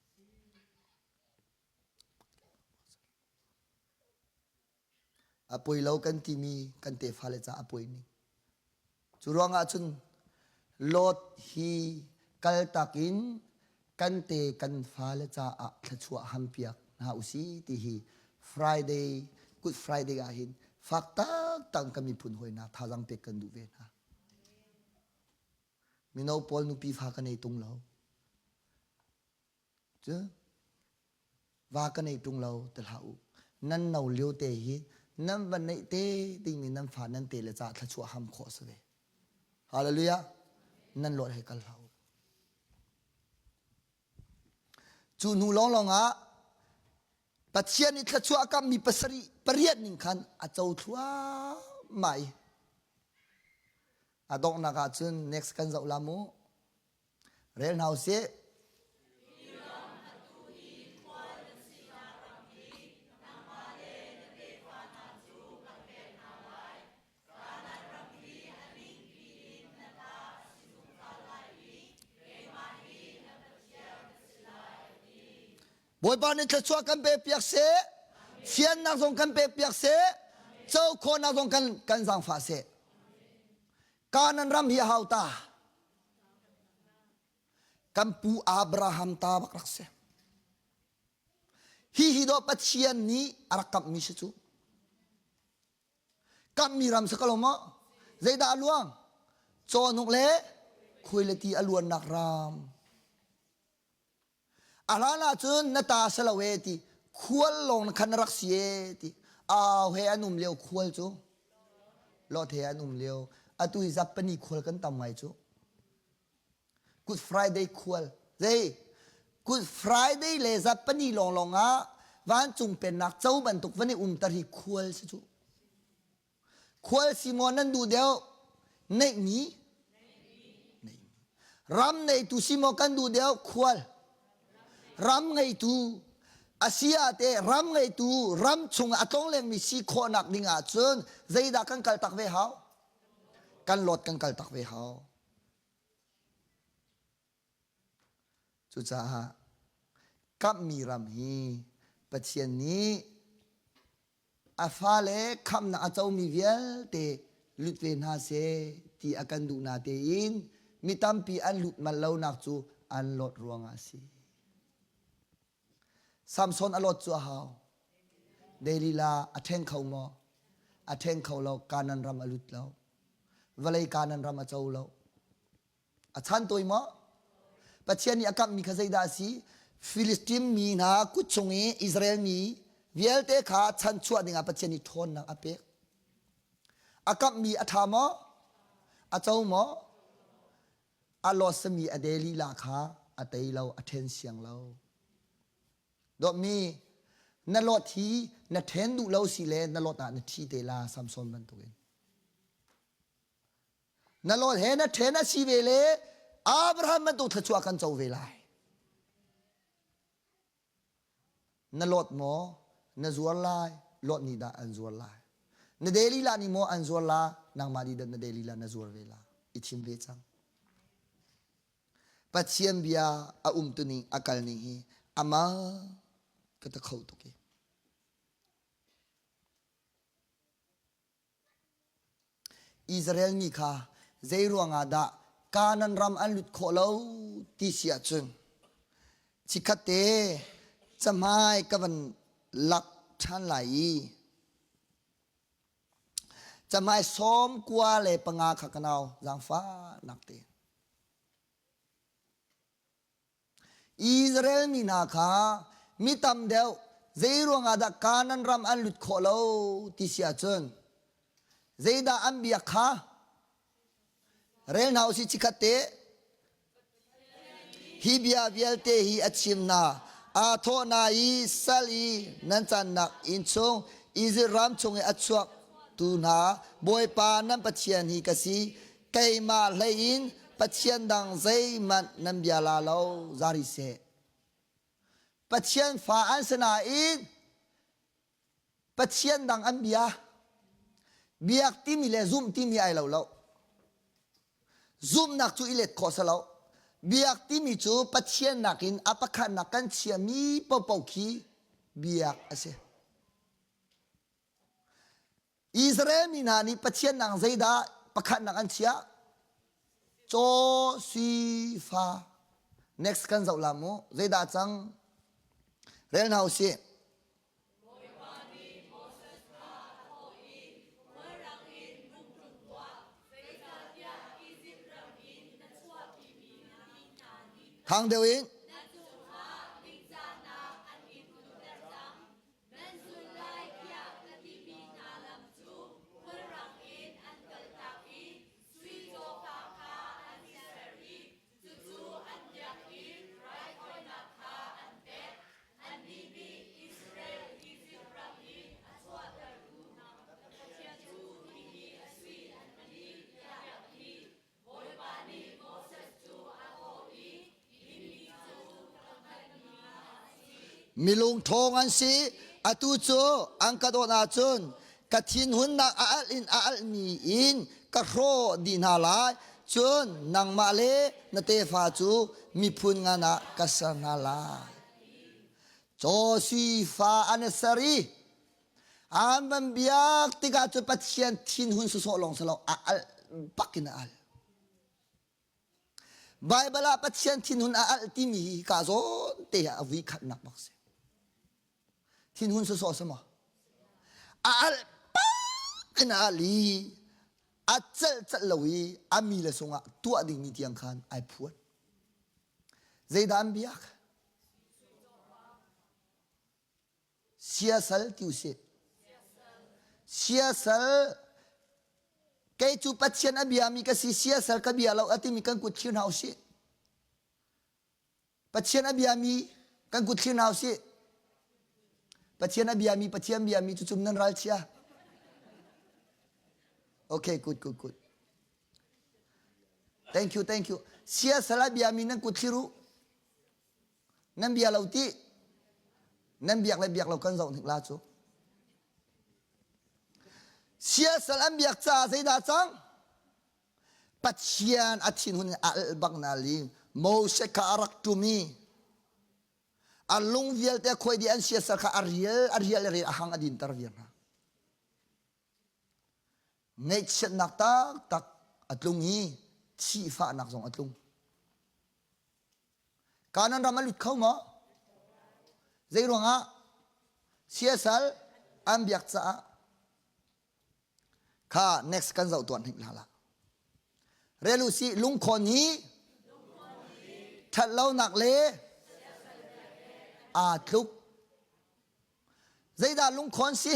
A poi lo kan timi kan tefale caah a poi ning. Cu ruangah cun Lot hi kaltak in kan te kan fale caah thluachuah hampiak hna usih ti hi Friday, Good Friday ah hin fak taktak kan miphun hawi hna thazaang pek kan duh ve hna. Mino pawl nupi fa ka nei tung lo. Cu va ka nei ṭung lo ti hlah u. Nan no lio te hi nan va neih te dingmi nan fa nan te le ca thluachuah ham khawh si ve. Hallelujah. Nan lawt he kal hlah u. Cu hnu lawnglawng ah Pathian i thluachuah kammi pasarih pariat ning khan a co thluahmah i a donghnak ah cun next kan zoh la mu. Rel hna usih. Bawipa nih thluachuah kan pek piak seh, fiannak zong kan pek piak seh, co khawhnak zong kan kan zaangfah seh. Kanan ram hi a hau ta. Kan pu Abraham ta bak rak si. Hi hi dawh Pathian nih a rak kamhmi si cu. Kamhmi ram si ko lo maw? Zeidah a luang? Cawhnuk le khuailati a luannak ram. A hlan ahcun na ta si lo e ti khual lawng khan na rak si e ti au he an um lio khual cu lot he an um lio atu hi zappani khual kan tam ngai cu Good Friday khual zei Good Friday le zappani lawnglawng ah vancung pennak co bantuk van i umter hi khual si cu Khual si maw nan duh deuh? Neihmi? Neihmi. Ram neitu si maw kan duh deuh? Khual. Ram ngeitu. Asi ah te ram ngeitu ram chung a tlonglengmi si khawhnak ding ahcun zeidah kan kal tak ve hau? Kan lawt kan kal tak ve hau. Cucaah kamhmi ram hi Pathian nih a fale khamhnak a comi vialte lut ve hna seh ti a kan duh na tein mi tampi an lut manh lonak cu an lawt ruangah a si. Samson a lawt cu a hau. Delilah a ṭheng kho maw? A ṭhen kho lo, Kanan ram a lut lo. Vawlei Kanan ram a co lo. A chan tawi maw? Pathian nih a kamhmi kha zeidah a si? Filistin mi hna kut chung i Israel mi vialte kha chanchuah dingah Pathian nih ṭhawnnak a pek. A kamhmi a ṭha maw? A co maw? A lawsami a de lila kha a tei lo, a ṭhen siang lo. Dawtmi, na lot hi na ṭhen duh lo si le na lot ah na ṭhi te la Samson bantukin. Na lot he na ṭhen a si ve le Abraham bantuk thluachuah kan co ve lai. Na lot maw na zuar lai, lot nih dah an zuar lai. Na Delilah nih maw an zuar la, nangmah nih dah na Delilah na zuar ve la. I thim ve cang. Pathian bia a umtuning a kalning hi amah ka ta kho tuk i. Israel mi kha zei ruangah dah Kanaan ram an lut khawh lo ti si ahcun chikkhatte cahmai ka van lak ṭhan lai i cahmai 95 kha ka nau zaangfahnak te. Israel mi hna kha mi tam deuh zei ruangah dah Kanaan ram an lut khawh lo ti si ahcun zeidah an biak kha rel hna usih chikkhat te hi bia vialte hi a chim hna aa thawh hna i sal i nan cannak inn chung Izipt ram chung i a chuak tu hna Bawipa nan Pathian hi ka si keimah hlei in Pathian dang zeihmanh nan bia la lo zari seh. Pathian fa an si nain Pathian dang an bia. Biak timi le zumh timi ai lo lo. Zumhnak cu i let khawh si lo. Biak timi cu Pathian nakin a pakhatnak kan chiami paohpaoh khi biak a si. Israel mi hna nih Pathian nang zeidah pakhatnak an chiah? Caw sui fa. Next kan zoh la mu. Zeidah cang? Rel hna usih. Bawipa nih Moses kha a thawh i, Khulrang in bungtlung tuah, zeicahtiah Izipt ram in na chuahpimi na mi hna nih khan Thang deuh in. na cungah ningzahnak an in tlunter cang. Nan zul lai tiah ka timi hna lam cu khulrang in an kaltak i sui cawfa kha an i ser i cucu an biak i raithawinak kha an pek. Annih nih Israel Izipt ram in a chuahtertu hna Pathian cu hihi a si an ti tiah a ti. Bawipa nih Moses cu a thawh i, Hi mi cu ka hngalhmi hna an si. Milung ṭhawng an si. Atu cu an ka dawt ahcun ka thinhunnak a alh in a alhmi in ka hrawh dih hna lai. Cun nangmah le na tefa cu miphun ngan ah ka ser hna lai. Caw sui fa an i ser i An van biak tikah cu Pathian thinhun sawsawh lawng si lo a alh bak in a alh. Baibal ah Pathian thinhun a alh timi hi ka zawn te ah a vui khatnak bak si. Thinhun sawsawh si maw? A alh bak in a alh i a celh celh lo i a mi le sungah tuah dingmi tiang khan ai phuan. Zeidah an biak? Siasal ti usih. Siasal kei cu Pathian a biami ka si siasal ka bia lo a timi kan kut thlir hna usih. Pathian a biami kan kut thlir hna usih. Pathian a biami Pathian biami cu cum nan ral chia. Okay, good, good, good. Thank you, thank you. Siasal a biami nan kut thlir u. Nan bia lo ti. Nan biak le biak lo kan zoh hnik la cu. Siasal an biak caah zeidah cang? Pathian a thinhun in a alh bak na ling. Moses kha a rak ṭum i a lung vialte a khuai dih an siasal kha a rial a rial a rial a hang a dinter viar hna. Ngaihchiatnak taktak a tlung i thihfahnak zong a tlung. Kanan ram a lut kho maw? Zei ruangah? Siasal an biak caah. Kha next kan zoh tuan hnik hna la. Rel u sih lungkhawn hi ṭhatlonak le aa tluk. Zeidah lungkhawn si?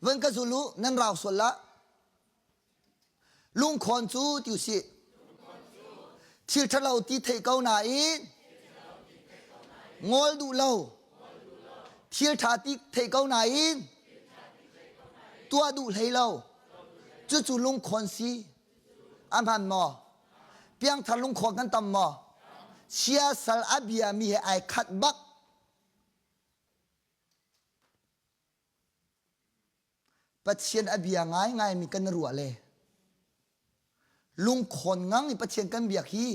Van ka zul u, nan rau sual la. Lungkhawn cu ti usih. Thil ṭhalo ti theih ko nain ngol duh lo. Thil ṭha ti theih ko nain tuah duh hlei lo. Cucu lungkhawn si. A hman maw? Piangthar lungkhawn kan tam maw? Siasal a biami he ai khat bak. Pathian a bia ngaingaimi kan ruah le lungkhawn ngang i Pathian kan biak hi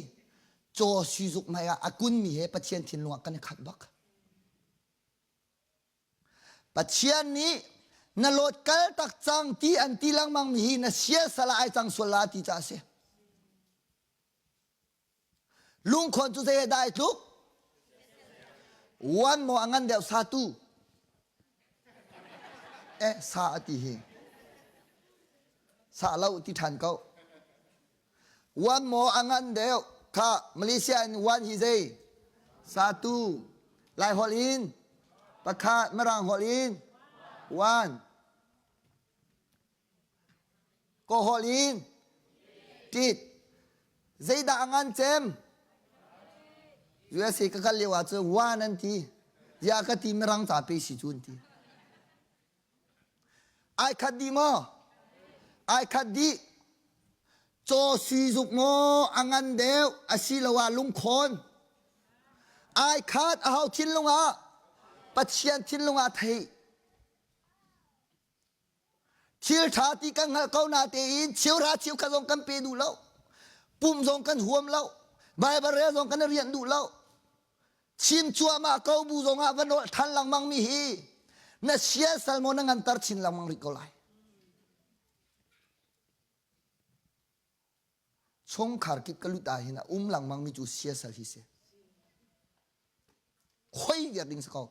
caw suizuk hmai ah a kunmi he Pathian thinlung ah kan i khat bak. Pathian nih na lawt kal tak cang ti an ti lengmang mi hi na siasal ah ai cang sual la ti ca a si. Lungkhawn cu zei dah ai tluk? One maw a ngan deuh sa tu? Eh, sa a ti hi. Sa lo ti ṭhan ko. One maw a ngan deuh? Kha Malaysia in one hi zei? Sa tu. Lai holh in pakhat, Mirang holh in one. Kawhol in tit. Zeidah a ngan cem? USA ka kal lio ah cun one an ti. Ziah ka ti mirang ca pe si cu an ti. Ai khat dih maw? Ai khat dih. Caw sui zuk maw a ngan deuh asiloah lungkhawn? Ai khat a hau thinlung ah Pathian thinlung ah theih. Thil ṭha ti kan hngalh ko natein cheuhra cheukhat zong kan pe duh lo. Pum zong kan huam lo. Baibal rel zong kan i rianh duh lo. Chim cuahmah ko bu zongah va nolh ṭhan lengmang mi hi na siasal maw na nganter chin lengmang rih ko lai. Chungkhar kip ka lut ah hin a um lengmang mi cu siasal hi si. Khoi viar ding si ko.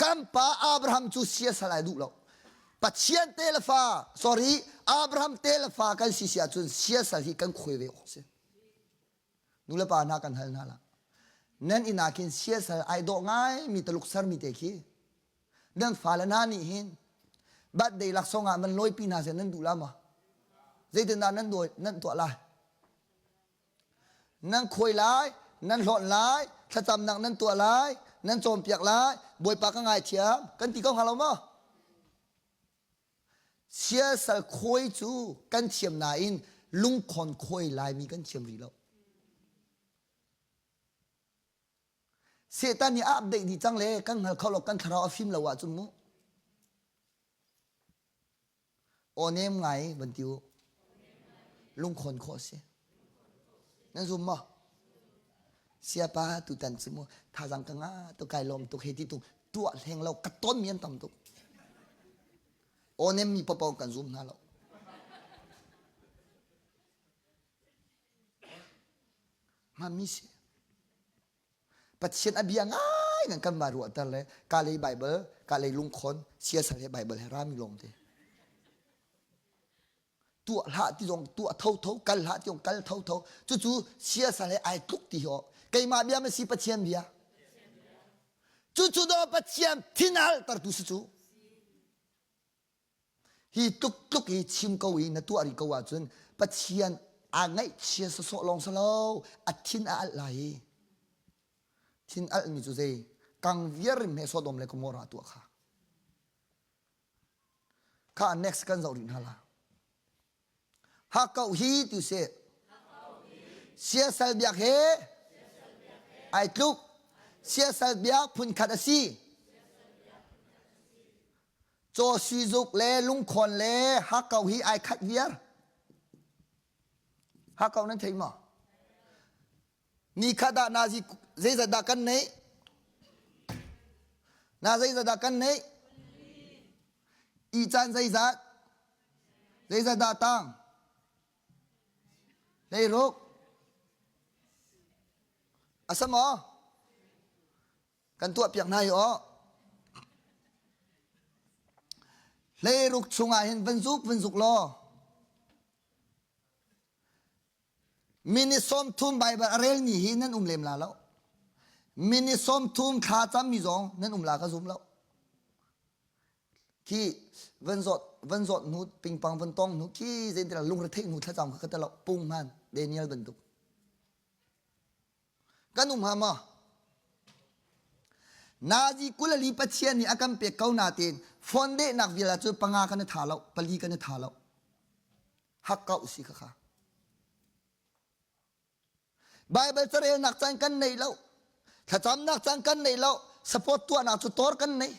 Kan pa Abraham cu siasal ai duh lo. Pathian te le fa, sorry, Abraham te le fa kan si si ahcun siasal hi kan khuai ve awk si. Nu le pa hna kan hal hna la. Nan inn ah khin siasal ai dawh ngai mi taluk ser mi te khi nan fale hna nih hin birthday laksawng ah man lawipi hna seh nan duh la maw? Zeitindah nan dawi nan tuah lai? Nan khuai lai, nan hlawt lai, thlacamnak nan tuah lai, nan cawnpiak lai, Bawipa ka ngaithiam, kan ti ko hnga lo maw? Siasal khuai cu kan thiam nain lungkhawn khuai laimi kan thiam rih lo. Satan nih a update dih cang le kan hngal kho lo kan thlarau a fim lo ahcun mu. Aw nem ngai van ti u. Lungkhawn khawh a si. Nan zum maw? Siapa tutan cu mu thazang ka nga tu kai lawm tuk he ti tung tuah hleng lo ka ton mi an tam tuk. Aw nem mi papo kan zum hna lo. Hmami si. Pathian a bia ngai ngan kan mah ruahter le ka lei Bible, ka lei lungkhawn, siasal he Bible he rami lawng te. Tuah hlah ti zong tuah tho tho, kal hlah ti zong kal tho tho. Cucu siasal he ai tluk ti hi Keimah bia ma si Pathian bia. Cucu do Pathian thinal tartu si cu. Hi tluk tluk hi chim ko i na tuah rih ko ahcun Pathian aa ngaihchia sawsawh lawng si lo a thin a alh lai i thin alhmi cu zei kang viar in hme Sodom le Gomorrah tuah kha kha next kan zoh rih hna la Hakkauh hi ti seh siasal biak he ai tluk siasal biak phunkhat a si Caw suizuk le lungkhawn le hakkau hi ai khat viar. Hakkau nan thei maw? Ni khat ah nazi zeizat dah kan neih? Na zeizat dah kan neih? I caan zeizat? Zeizat dah tang? Leiruk. A sa maw? Kan tuahpiak hna hi aw. Hleiruk chungah hin van zuk van zuk law Minute 30 Bible a relmi hi nan um lem la lo. Minute 30 thla cammi zong nan um la ka zum lo. Khi van zawt van zawt hnu pingpang van tong hnu khi zeintira lungre theih hnu thlacam kha ka te lo pung hman Daniel bantuk. Kan um hnga maw? Nazi kulali Pathian nih a kan pek ko natein phone dehnak vial ah cun panga kan i tha lo, pali kan i tha lo. Hak kau si kha kha. Bible carelnak caan kan nei lo. Thlacamnak caan kan nei lo. Support tuahnak cu tor kan nei.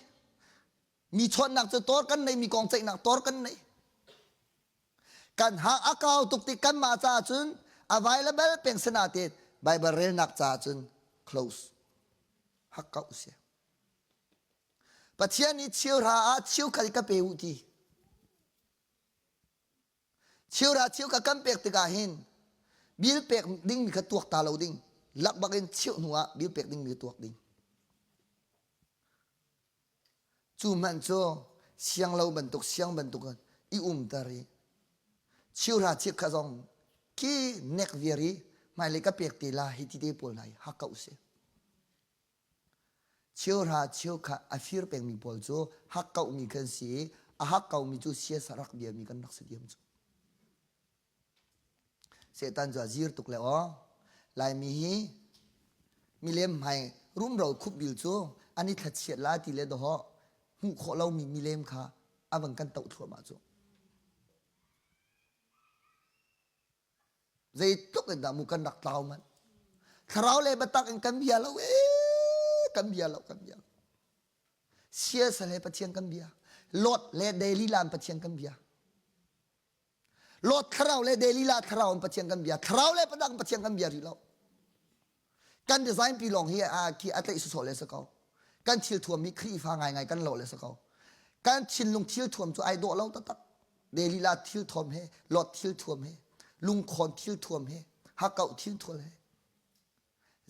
Mi chawnhnak cu tor kan nei, mi kong ceihnak tor kan nei. Kan hang a kau tuk tik kanmah caah cun available peng sinatein Bible relnak caah cun close hak ko si. Pathian nih cheuhra ah cheukhat ka pe u ti. Cheuhra cheukhat kan pek tikah hin bil pek dingmi kha tuak ta lo ding. Lak bak in cheuh hnu ah bil pek dingmi tuak ding. Cu hmanh cu siang lo bantuk siang bantuk in i umter i cheuhra chikkhat zong khi nek viar i hmailei ka pek te la hi ti te pawl hna hi hak ko usih. Cheuhra cheukhat a fir pengmi pawl cu hak kohmi kan si i a hak komi cu siasa rak biami kan rak si diam cu. Satan cu a zir tuk le aw. Laimi hi milem hmai rumro khupbil cu an i thlachiat la ti le dawhawh hmuh khawh lomi milem kha a van kan toh thluahmah cu. Zeitluk in dah mu kan rak tlau manh. Thlarau le biatak in kan bia lo ee kan bia lo kan bia lo. Siasal he Pathian kan bia. Lot le Delilah Pathian kan bia. Lot thlarau le Delilah thlarau in Pathian kan bia. Thlarau le padang Pathian kan bia rih lo. Kan design pi lawng hi a khi a tlaih sawsawh le si ko. Kan thil thuam hi Khrihfa ngaingai kan lo le si ko. Kan thinlung thil thuam cu ai dawh lo taktak. Delilah thil thuam he, Lot thil thuam he, lungkhawn thil thuam he, hakauh thil thuam he.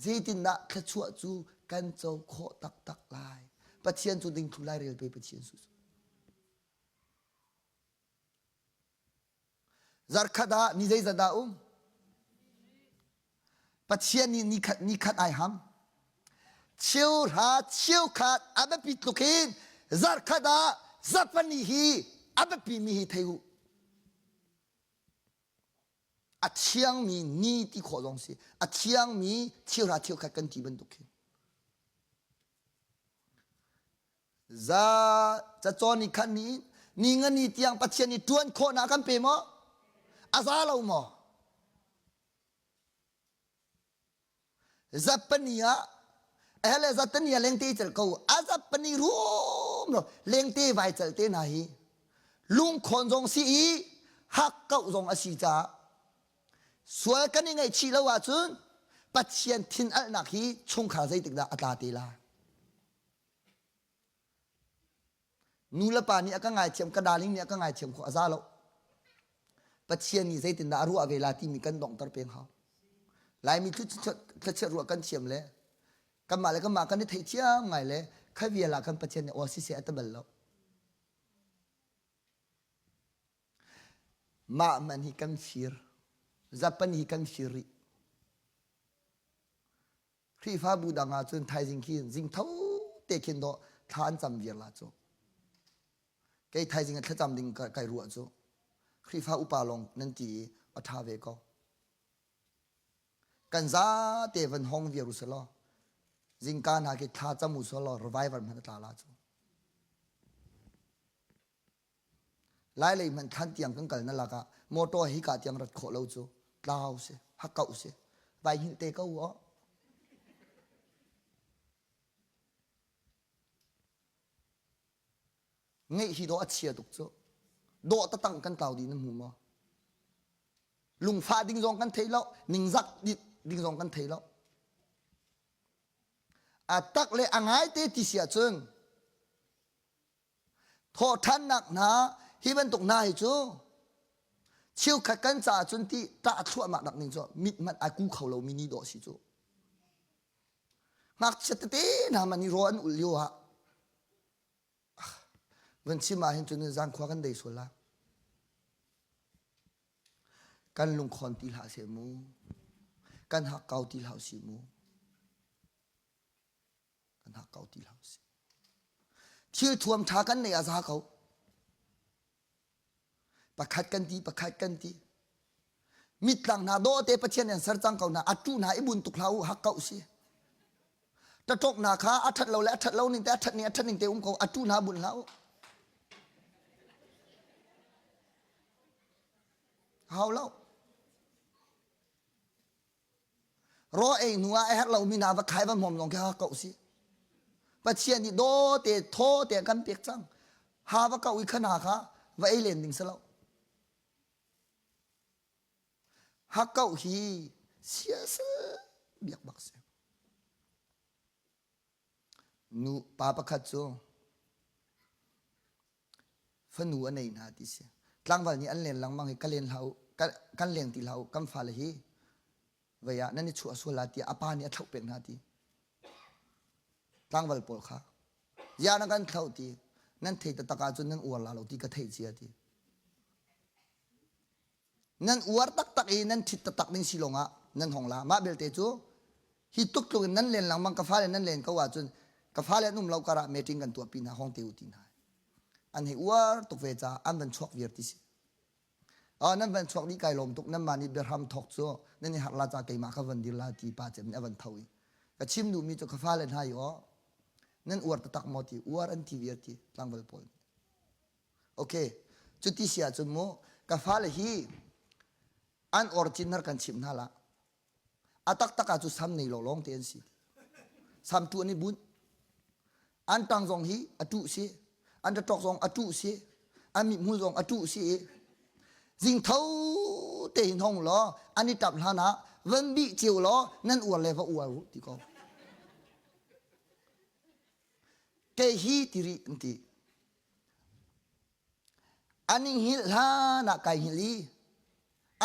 Zeitindah thluachuah cu kan co khawh taktak lai? Pathian cu dingthlu lai rel pe Pathian su. Zarkhat ah ni zeizat dah um? Pathian nih nikhat nikhat ai ham. Cheuhra cheukhat a biapi tluk hin zarkhat ah zarhpani hi a biapi mi hi thei u. A thiangmi ni ti khawh zong si. A thiangmi cheuhra cheukhat kan ti bantuk khi. Za cacawn i khan ni ni nga ni tiang Pathian nih ṭuan khawhnak kan pe maw? A za lo maw? Zappani ah hele zatani ah lengte cal ko a zappani rum ro lengte vai cal te hna hi lungkhawn zong si i hak kauh zong a si caah sual kan i ngaihchih lo ahcun Pathian thin alhnak hi chungkhar zeitik dah a tla te lai? Nu le pa nih a ka ngaithiam, ka darling nih a ka ngaithiam khawh a za lo. Pathian nih zeitindah a ruah ve la timi kan donghter peng hau. Laimi thlachiat ruah kan thiam le kanmah le kanmah kan i theithiam ngai le kha vial ah khan Pathian nih aw siseh a ti bal lo. Mah man hi kan fir. Zapan hi kan fir rih. Khrihfabu dang ah cun thaizing khi zing tho te khin dawh thla an cam viar la cu. Kei thaizing ah thlacam ding kai ruah cu. Khrihfa upa lawng nan ti i a ṭha ve ko. Kan zate van hong viar u selaw zingka hna khi thla cam u selaw revival hmanh a tla la cu. Lailei hmanh thlan tiang kan kal na lakah motor hi ka tiang rat khawh lo cu tlau si hakkauh si vai hngilh te ko u ngeih hi dawh a chia tuk cu dawh tatang kan tlau dih na hmu maw lungfah ding zong kan thei lo ningzak ding zong kan thei lo a tak le a ngai te ti si ahcun Thawhṭhannak hna hi bantuk hna hi cu cheukhat kan caah cun ti ṭah thluahmah nak ning cu mit hmanh ai ku kho lomi ni dawh si cu. Ngakchia tete hna man i rawl an ulh lio ah. Van chim ah hin cun zangkhua kan dei sual la. Kan lungkhawn ti hlah seh mu. Kan hakkau ti hlah usih mu. Kan hakkau ti hlah usih. Thil thuam ṭha kan neih ah za ko. Pakhat kan ti, pakhat kan ti. Mitlang hna dawh te Pathian an ser cang ko hna. A tu hna i bun tuk hlah u, hak ko si. Taṭok hna kha a ṭhat lo le a ṭhat lo ning te, a ṭhat ning a ṭhat ning te um ko. A tu hna bun hlah u. Hau lo. Raw ei hnu ah a herh lomi hna va khai va hmawm zong khi ha ko si. Pathian nih daw te thaw te kan pek cang. Ha va kau i khan ha kha va ei len ding si lo. Ha kau hi siasal biak bak si. Nu pa pakhat cu fanu a nei hna ti si. Tlangval nih an len lengmang i ka len hlah u, kan leng ti hlah u, kan fale hi vei ah nan i chuah sual la tiah a pa nih a thlauh pek hna ti. Tlangval pawl kha ya na kan thlauh ti nan thei taktak ahcun nan uar la lo ti ka theih cia ti. Nan uar taktak i nan ṭhit taktak ding si lawngah nan hong la. Mah belte cu hi tuk tluk in nan len lengmang ka fale nan len ko ahcun ka fale an um lo karah meeting kan tuahpi hna hong te u ti hna. An hei uar tuk ve caah an van chuak viar ti si. Oh, nan van chuak dih kai lawm tuk nan mah nih biahram thawk cu nan i harh la ca keimah ka van dir la ti pa cem nih a van tho i ka chim duhmi cu ka fale hna i aw nan uar taktak maw ti uar an ti viar ti tlangval pawl nih Okay, cuti si ahcun mu ka fale hi an origin har kan chimh hna la. A taktak ah cu sam nei lo lawng te an si. Sam tu an i bunh. An tang zong hi a tuh si. An taṭok zong a tuh si. An mithmul zong a tuh si i zing tho te hin hong law an i tap hlan ah van bih cio law nan uar le va uar u ti ko. Kei hi ti rih an ti. An i hngilh hlan ah kai hngilh i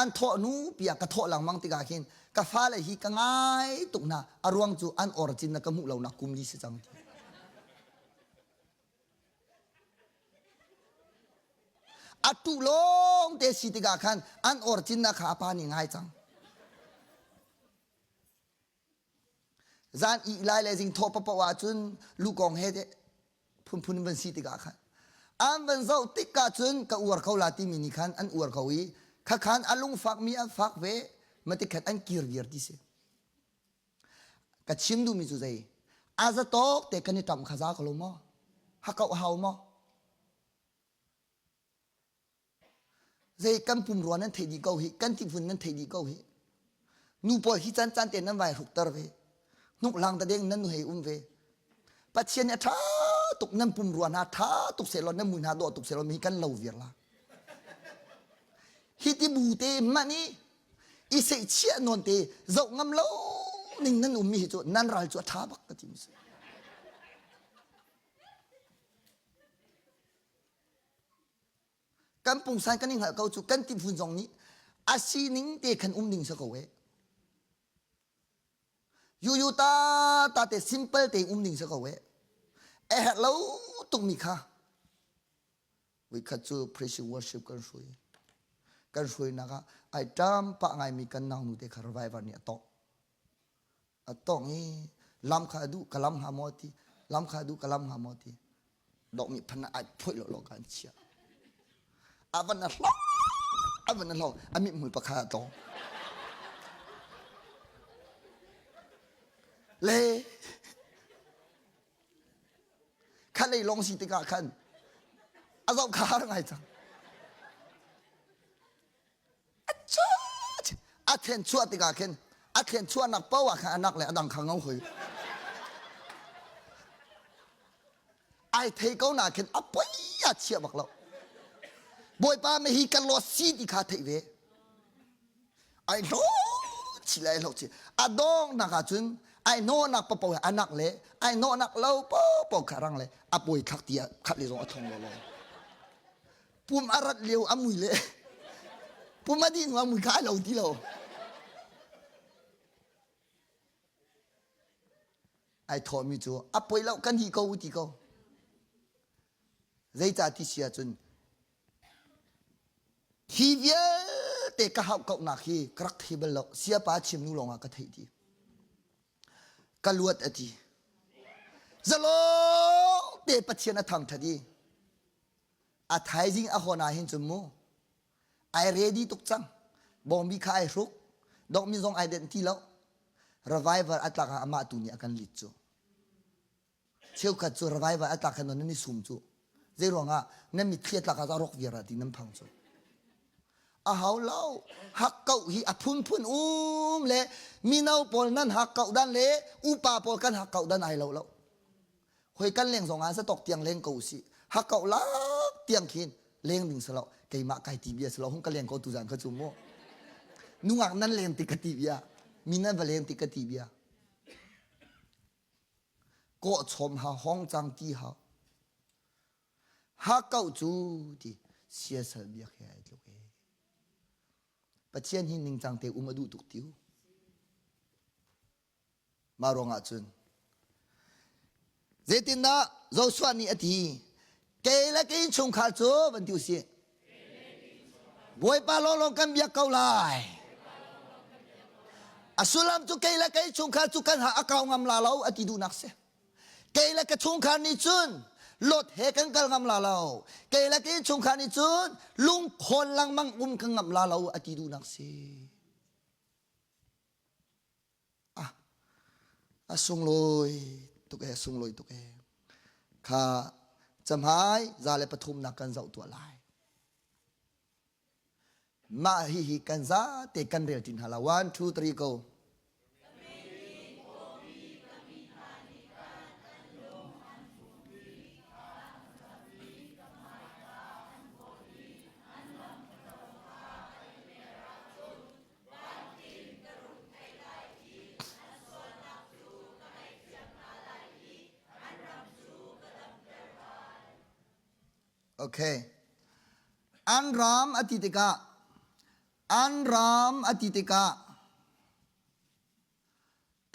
an thawh hnu piah ka thawh lengmang tikah khin ka fale hi ka ngai tuk hna a ruang cu an origin na ka hmuh lonak kum li si cang ti. A tuh lawng te si tikah khan an origin na kha a pa nih ngai cang. Zan ih lai le zing thawh paoh ahcun lukawng he phunphun van si tikah khan an van zoh tik ahcun ka uar ko la timi nih khan an uar ko i khakhan a lungfakmi an fak ve matikhat an kir viar ti si. Ka chim duhmi cu zei a zatawk te kan i ṭamh kha za ko lo maw? Hakauh hau maw? Zei kan pumrua nan theih dih ko hi, kan tihvun nan theih dih ko hi. Nu pawl hi caan caan te nan vai hrukter ve. Hnuk hlang tadeng nan nu hei um ve. Pathian nih a ṭha tuk nan pumrua hna ṭha tuk sehlaw nan mui hna dawh tuk sehlaw mi kan lo viar la. Hi ti bu te hmanh i i seihchiah nawn te zoh ngam lo ning nan ummi hi cu nan ral cu a ṭha bak ka ti mi si. Kan pungsan kan i hngalh ko cu kan tihvun zong nih a sining te khan um ding si ko eh. Yuyu ta ta te simple te um ding si ko eh. A herh lo tukmi kha Voikhat cu praise worship kan hrui. Kan hruainak ah ai ṭam pah ngaimi kan naunu te kha revival nih a tawh. A tawng i lam kha a duh ka lam hnga maw ti lam kha a duh ka lam hnga maw ti dawkmi phan ai phoih lo lo kan chia. A van a hlo a van a hlo a mithmul pakhat a tawng. Le kha lei lawng si tikah khan a zoh kha har ngai cang. A thlen chuah tikah khin a thlen chuahnak paoh ah khan anak le adang kha ngo hoi. Ai thei ko na khin a poi a chia bak lo. Bawipa me hi kan lo si ti kha theih ve. Ai hlo chi lai hlo chi. A dong nak ah cun ai nawnak papo he anak le ai nawnak lo popo kha rang le a pawi thak ti khat le zong a thong lo lo. Pum a rat lio a mui le pum a dih hnu a mui kha ai lo ti lo. Ai thawhmi cu a poi lo kan hi ko ti ko. Zeicah ti si ahcun hi vialte ka hauhkauhnak hi ka rak thei bal lo. Siapa chim nu lawngah ka theih ti. Ka luat a ti. Zalong te Pathian a thangṭhat i a thaizing a hawn ah hin cun mu ai ready tuk cang. Bawngbi kha ai hruk. Dawkmi zong ai denh ti lo. Revival a tlak ah amah tu nih a kan lit cu. Cheukhat cu revival a tlak khan nan i sum cu. Zei ruangah nan mitthli a tlak ah rawk viar ah ti nan phang cu. A hau lo. Hakkauh hi a phunphun um le mino pawl nan hakkauh dan le upa pawl kan hakkauh dan ai lo lo. Hoi kan leng zong ah satok tiang leng ko usih. Hakkauh lak tiang khin leng ding si lo. Keimah kai ti bia si lo. Hung ka leng ko tu zan kha cu mu. Nungak nan leng ti ka ti bia. Mi nan va leng ti ka ti bia. Kawhchawm ha hong cang ti hau. Hakkauh cu ti siasal biak he ai tluk e. Pathian hi ningcang te um a duh tuk tiu. Mah ruangah cun zeitindah Joshua nih a ti kei le ka innchungkhar cu van ti usih Bawipa lawnglawng kan biak ko lai. A sullam cu kei le kei chungkhar cu kan ha a kau ngam la lo a ti duhnak si. Kei le ka chungkhar nih cun Lot he kan kal ngam la lo. Kei le ka chungkhar nih cun lungkhawn lengmang um kan ngam la lo a ti duhnak si. Ah, a sunglawi tuk e, a sunglawi tuk e. Kha camhai za le pathumnak kan zoh tuah lai. Mah hihi kan zate kan rel ṭin hna la. One, two, three, go. Okay. An ram a ti tikah an ram a ti tikah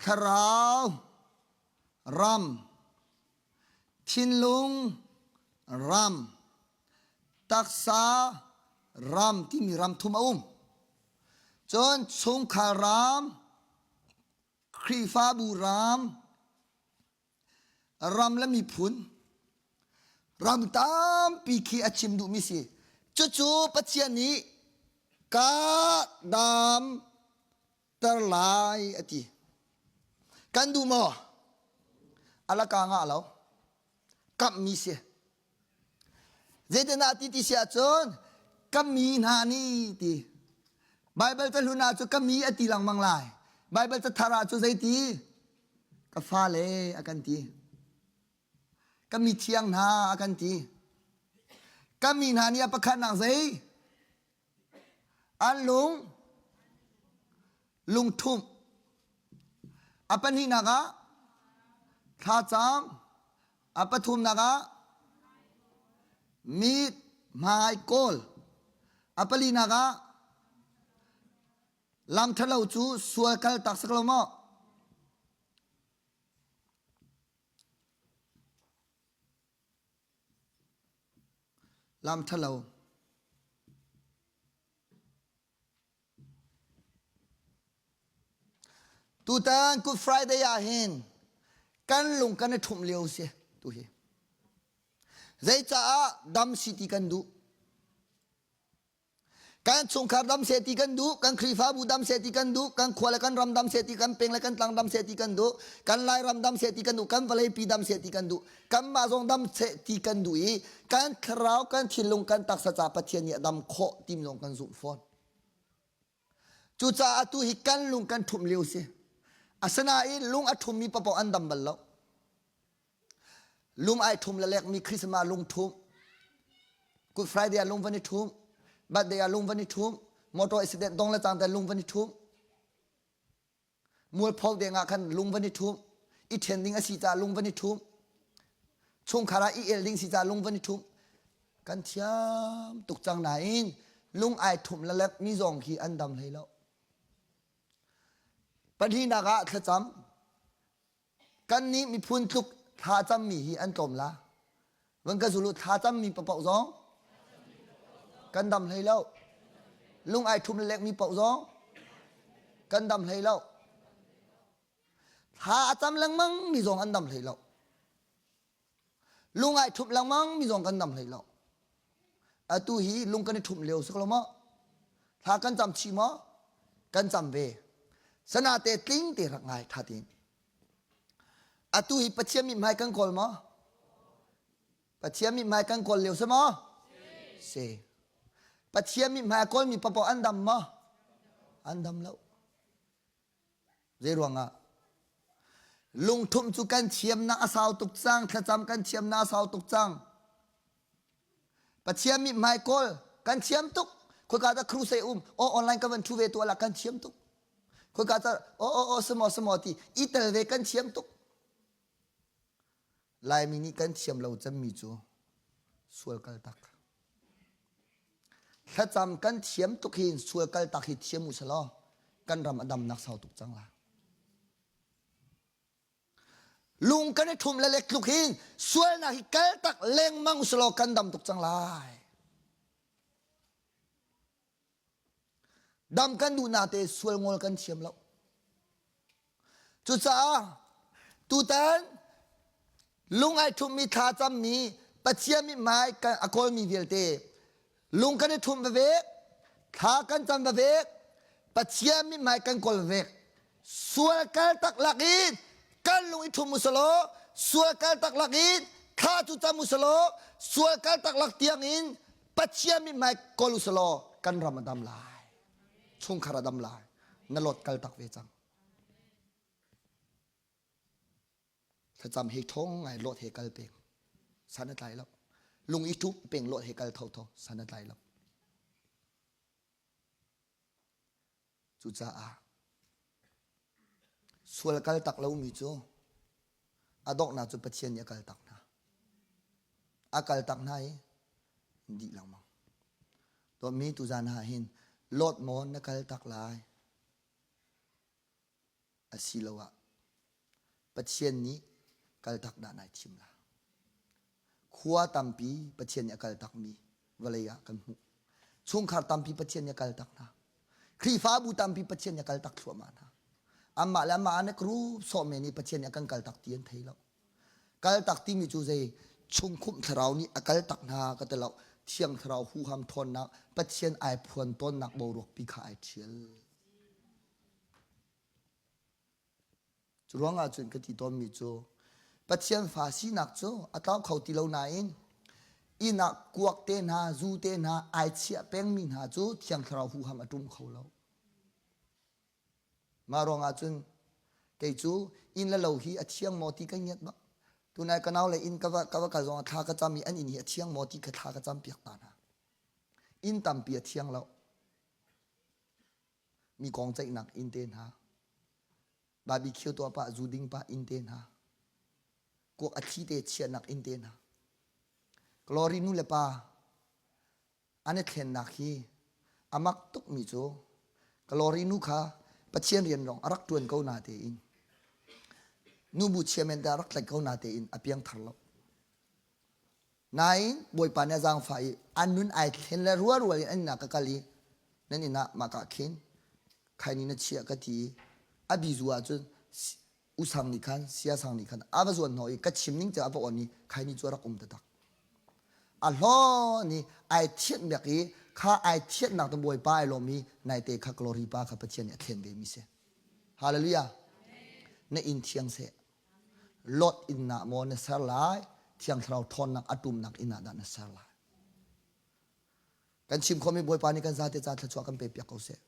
thlarau ram thinlung ram taksa ram timi ram thum a um. Cun chungkhar ram, Khrihfabu ram, ram le miphun, ram tampi khi a chim duhmi si. Cucu Pathian nih ka dam ter lai a ti. Kan duh maw? Alaka ngah lo. Kamhmi si. Zeitindah ti ti si ahcun ka mi hna nih ti. Baibal cahlun ah cu ka mi a ti lengmang lai. Baibal cathar ah cu zeiti? Ka fale a kan ti. Ka mi thiang hna a kan ti. Ka mi hna nih a pakhatnak zei? An lung lungthumh. A pahnihnak ah thlacam. A pathumnak ah mit hmai kawl. A palinak ah lam ṭhalo cu sual kal tak sak lo maw? Lam ṭhalo. Tutan Good Friday ah hin kan lung kan i ṭhumh lio si tu hi. Zeicaah dam si ti kan duh? Kan chungkhar dam seh ti kan duh, kan Khrihfabu dam seh ti kan duh, kan khua le kan ram dam seh ti kan peng le kan tlang dam seh ti kan duh, kan Lairam dam seh ti kan duh, kan vawleipi dam seh ti kan duh, kanmah zong dam seh ti kan duh i kan thlarau, kan thinlung, kan taksa ca Pathian nih a dam khawh tim zong kan zumh fawn. Cucaah atu hi kan lung kan ṭhumh lio si. Asinain lung a ṭhummi paoh an dam bal lo. Lung ai ṭhum lalekmi Christmas lung ṭhum. Good Friday ah lung van i ṭhum. Birthday ah lung van i ṭhum. Motor accident dong le cang te lung van i ṭhum. Mualpho deng ah khan lung van i ṭhum. I ṭhen ding a si caah lung van i ṭhum. Chungkhar ah i el ding si caah lung van i ṭhum. Kan thiam tuk cang nain lung ai ṭhum lalek mi zong khi an dam hlei lo. Pahnihnak ah thlacam. Kannih miphun tluk thlacammi hi an tlawm la. Van ka zul u thla cammi paoh zong kan dam hlei lo. Lung ai ṭhum lek mi paoh zong kan dam hlei lo. Thla a cam lengmang mi zong an dam hlei lo. Lung ai ṭhumh lengmang mi zong kan dam hlei lo. Atu hi lung kan i ṭhumh lio si ko lo maw? Thla kan cam chih maw? Kan cam ve. Sanate tling te rak ngai ṭha tein. Atu hi Pathian mithmai kan kawl maw? Pathian mithmai kan kawl lio si maw? Si. Pathian mithmai a kawlmi paoh an dam maw? An dam lo. Zei ruangah? Lungthumh cu kan thiamnak a sau tuk cang, thlacam kan thiamnak a sau tuk cang. Pathian mithmai kawl kan thiam tuk. Khoika dah crusade um? Oh online ka van thu ve tu ala kan thiam tuk. Khoika dah oh oh oh samaw samaw ti i tel ve kan thiam tuk. Laimi nih kan thiam lo cemmi cu sual kal tak. Thlacam kan thiam tuk hin sual kal tak hi thiam u selaw kan ram a damnak sau tuk cang la. Lung kan i ṭhum le lek tluk hin sualnak hi kal tak lengmang usulaw kan dam tuk cang lai. Dam kan duh na te sual ngol kan thiam lo. Cucaah tutan lung ai ṭhummi thla cammi Pathian mithmai a kawlmi vialte lung kan i ṭhum veve thla kan cam veve Pathian mithmai kan kawl veve sual kal tak lak in kan lung i ṭhum usalaw sual kal tak lak in thla cu cam usalaw sual kal tak lak tiang in Pathian mithmai kawl usalaw kan ram a dam lai chungkhar a dam lai na lot kal tak ve cang Thlacam he ṭhawng ngai lot he kal peng san a tlai lo. Lung i ṭup peng lot he kal thotho san a tlai lo. Cucaah sual kal tak lomi cu a donghnak cu Pathian nih a kal tak hna. A kal tak hna i dih lengmang. Dawtmi tuzan ah hin lot maw na kal tak lai? Asiloah Pathian nih kaltak dah nai thim la. Khua tampi Pathian nih a kaltakmi vawlei ah kan hmuh. Chungkhar tampi Pathian nih a kaltak hna. Khrihfabu tampi Pathian nih a kaltak thluahmah hna. Anmah le anmah an i group sawh men i Pathian nih a kan kaltak ti an thei lo. Kaltak timi cu zei chungkhumh thlarau nih a kaltak hna ka ti lo. Thiang thlarau huham ṭhawnnak Pathian ai phuan tawnnak boruak pi kha ai ṭhial. Cu ruangah cun ka ti tawnmi cu Pathian fa sinak cu a tlau kho ti lo nain inn ah kuak te hna, zu te hna ai chiah pengmi hna cu Thiang Thlarau huham a ṭum kho lo. Mah ruangah cun kei cu inn le lo hi a thiang maw ti ka ngiat bak. Tunai ka nau le inn ka va, ka va kal zongah thla ka cam i an inn hi a thiang maw ti kha thla ka cam piak ta hna. Inn tampi a thiang lo. Mi kong ceihnak inn te hna, barbecue tuah pah, zu ding pah inn te hna, kuak a thli te chiahnak inn te hna. Glory nu le pa an i thlennak hi a mak tukmi cu Glory nu kha Pathian rian lawng a rak ṭuan ko na tein nubu chairman te a rak tlaih ko na tein a piangthar lo. Nain Bawipa nih a zaangfah i an nun ai thlen le rualrual in an inn ah ka kal i nan inn ah mah ka khin khaini na chiah ka ti i a bizu ah cun usang nih khan siasang nih khan a va zuan hnawh i ka chim ning cu a va on i khaini cu a rak um taktak. A hlawn i ai thianh bek i kha ai thianhnak te Bawipa ai lawm i naite kha glory pa kha Pathian nih a thlen ve mi si. Hallelujah. Na inn thiang seh. Lot inn ah maw na ser lai Thiang Thlarau ṭhawnnak a ṭumnak inn ah dah na ser lai kan chim khomi Bawipa nih kan zate ca thluachuah kan pe piak ko seh.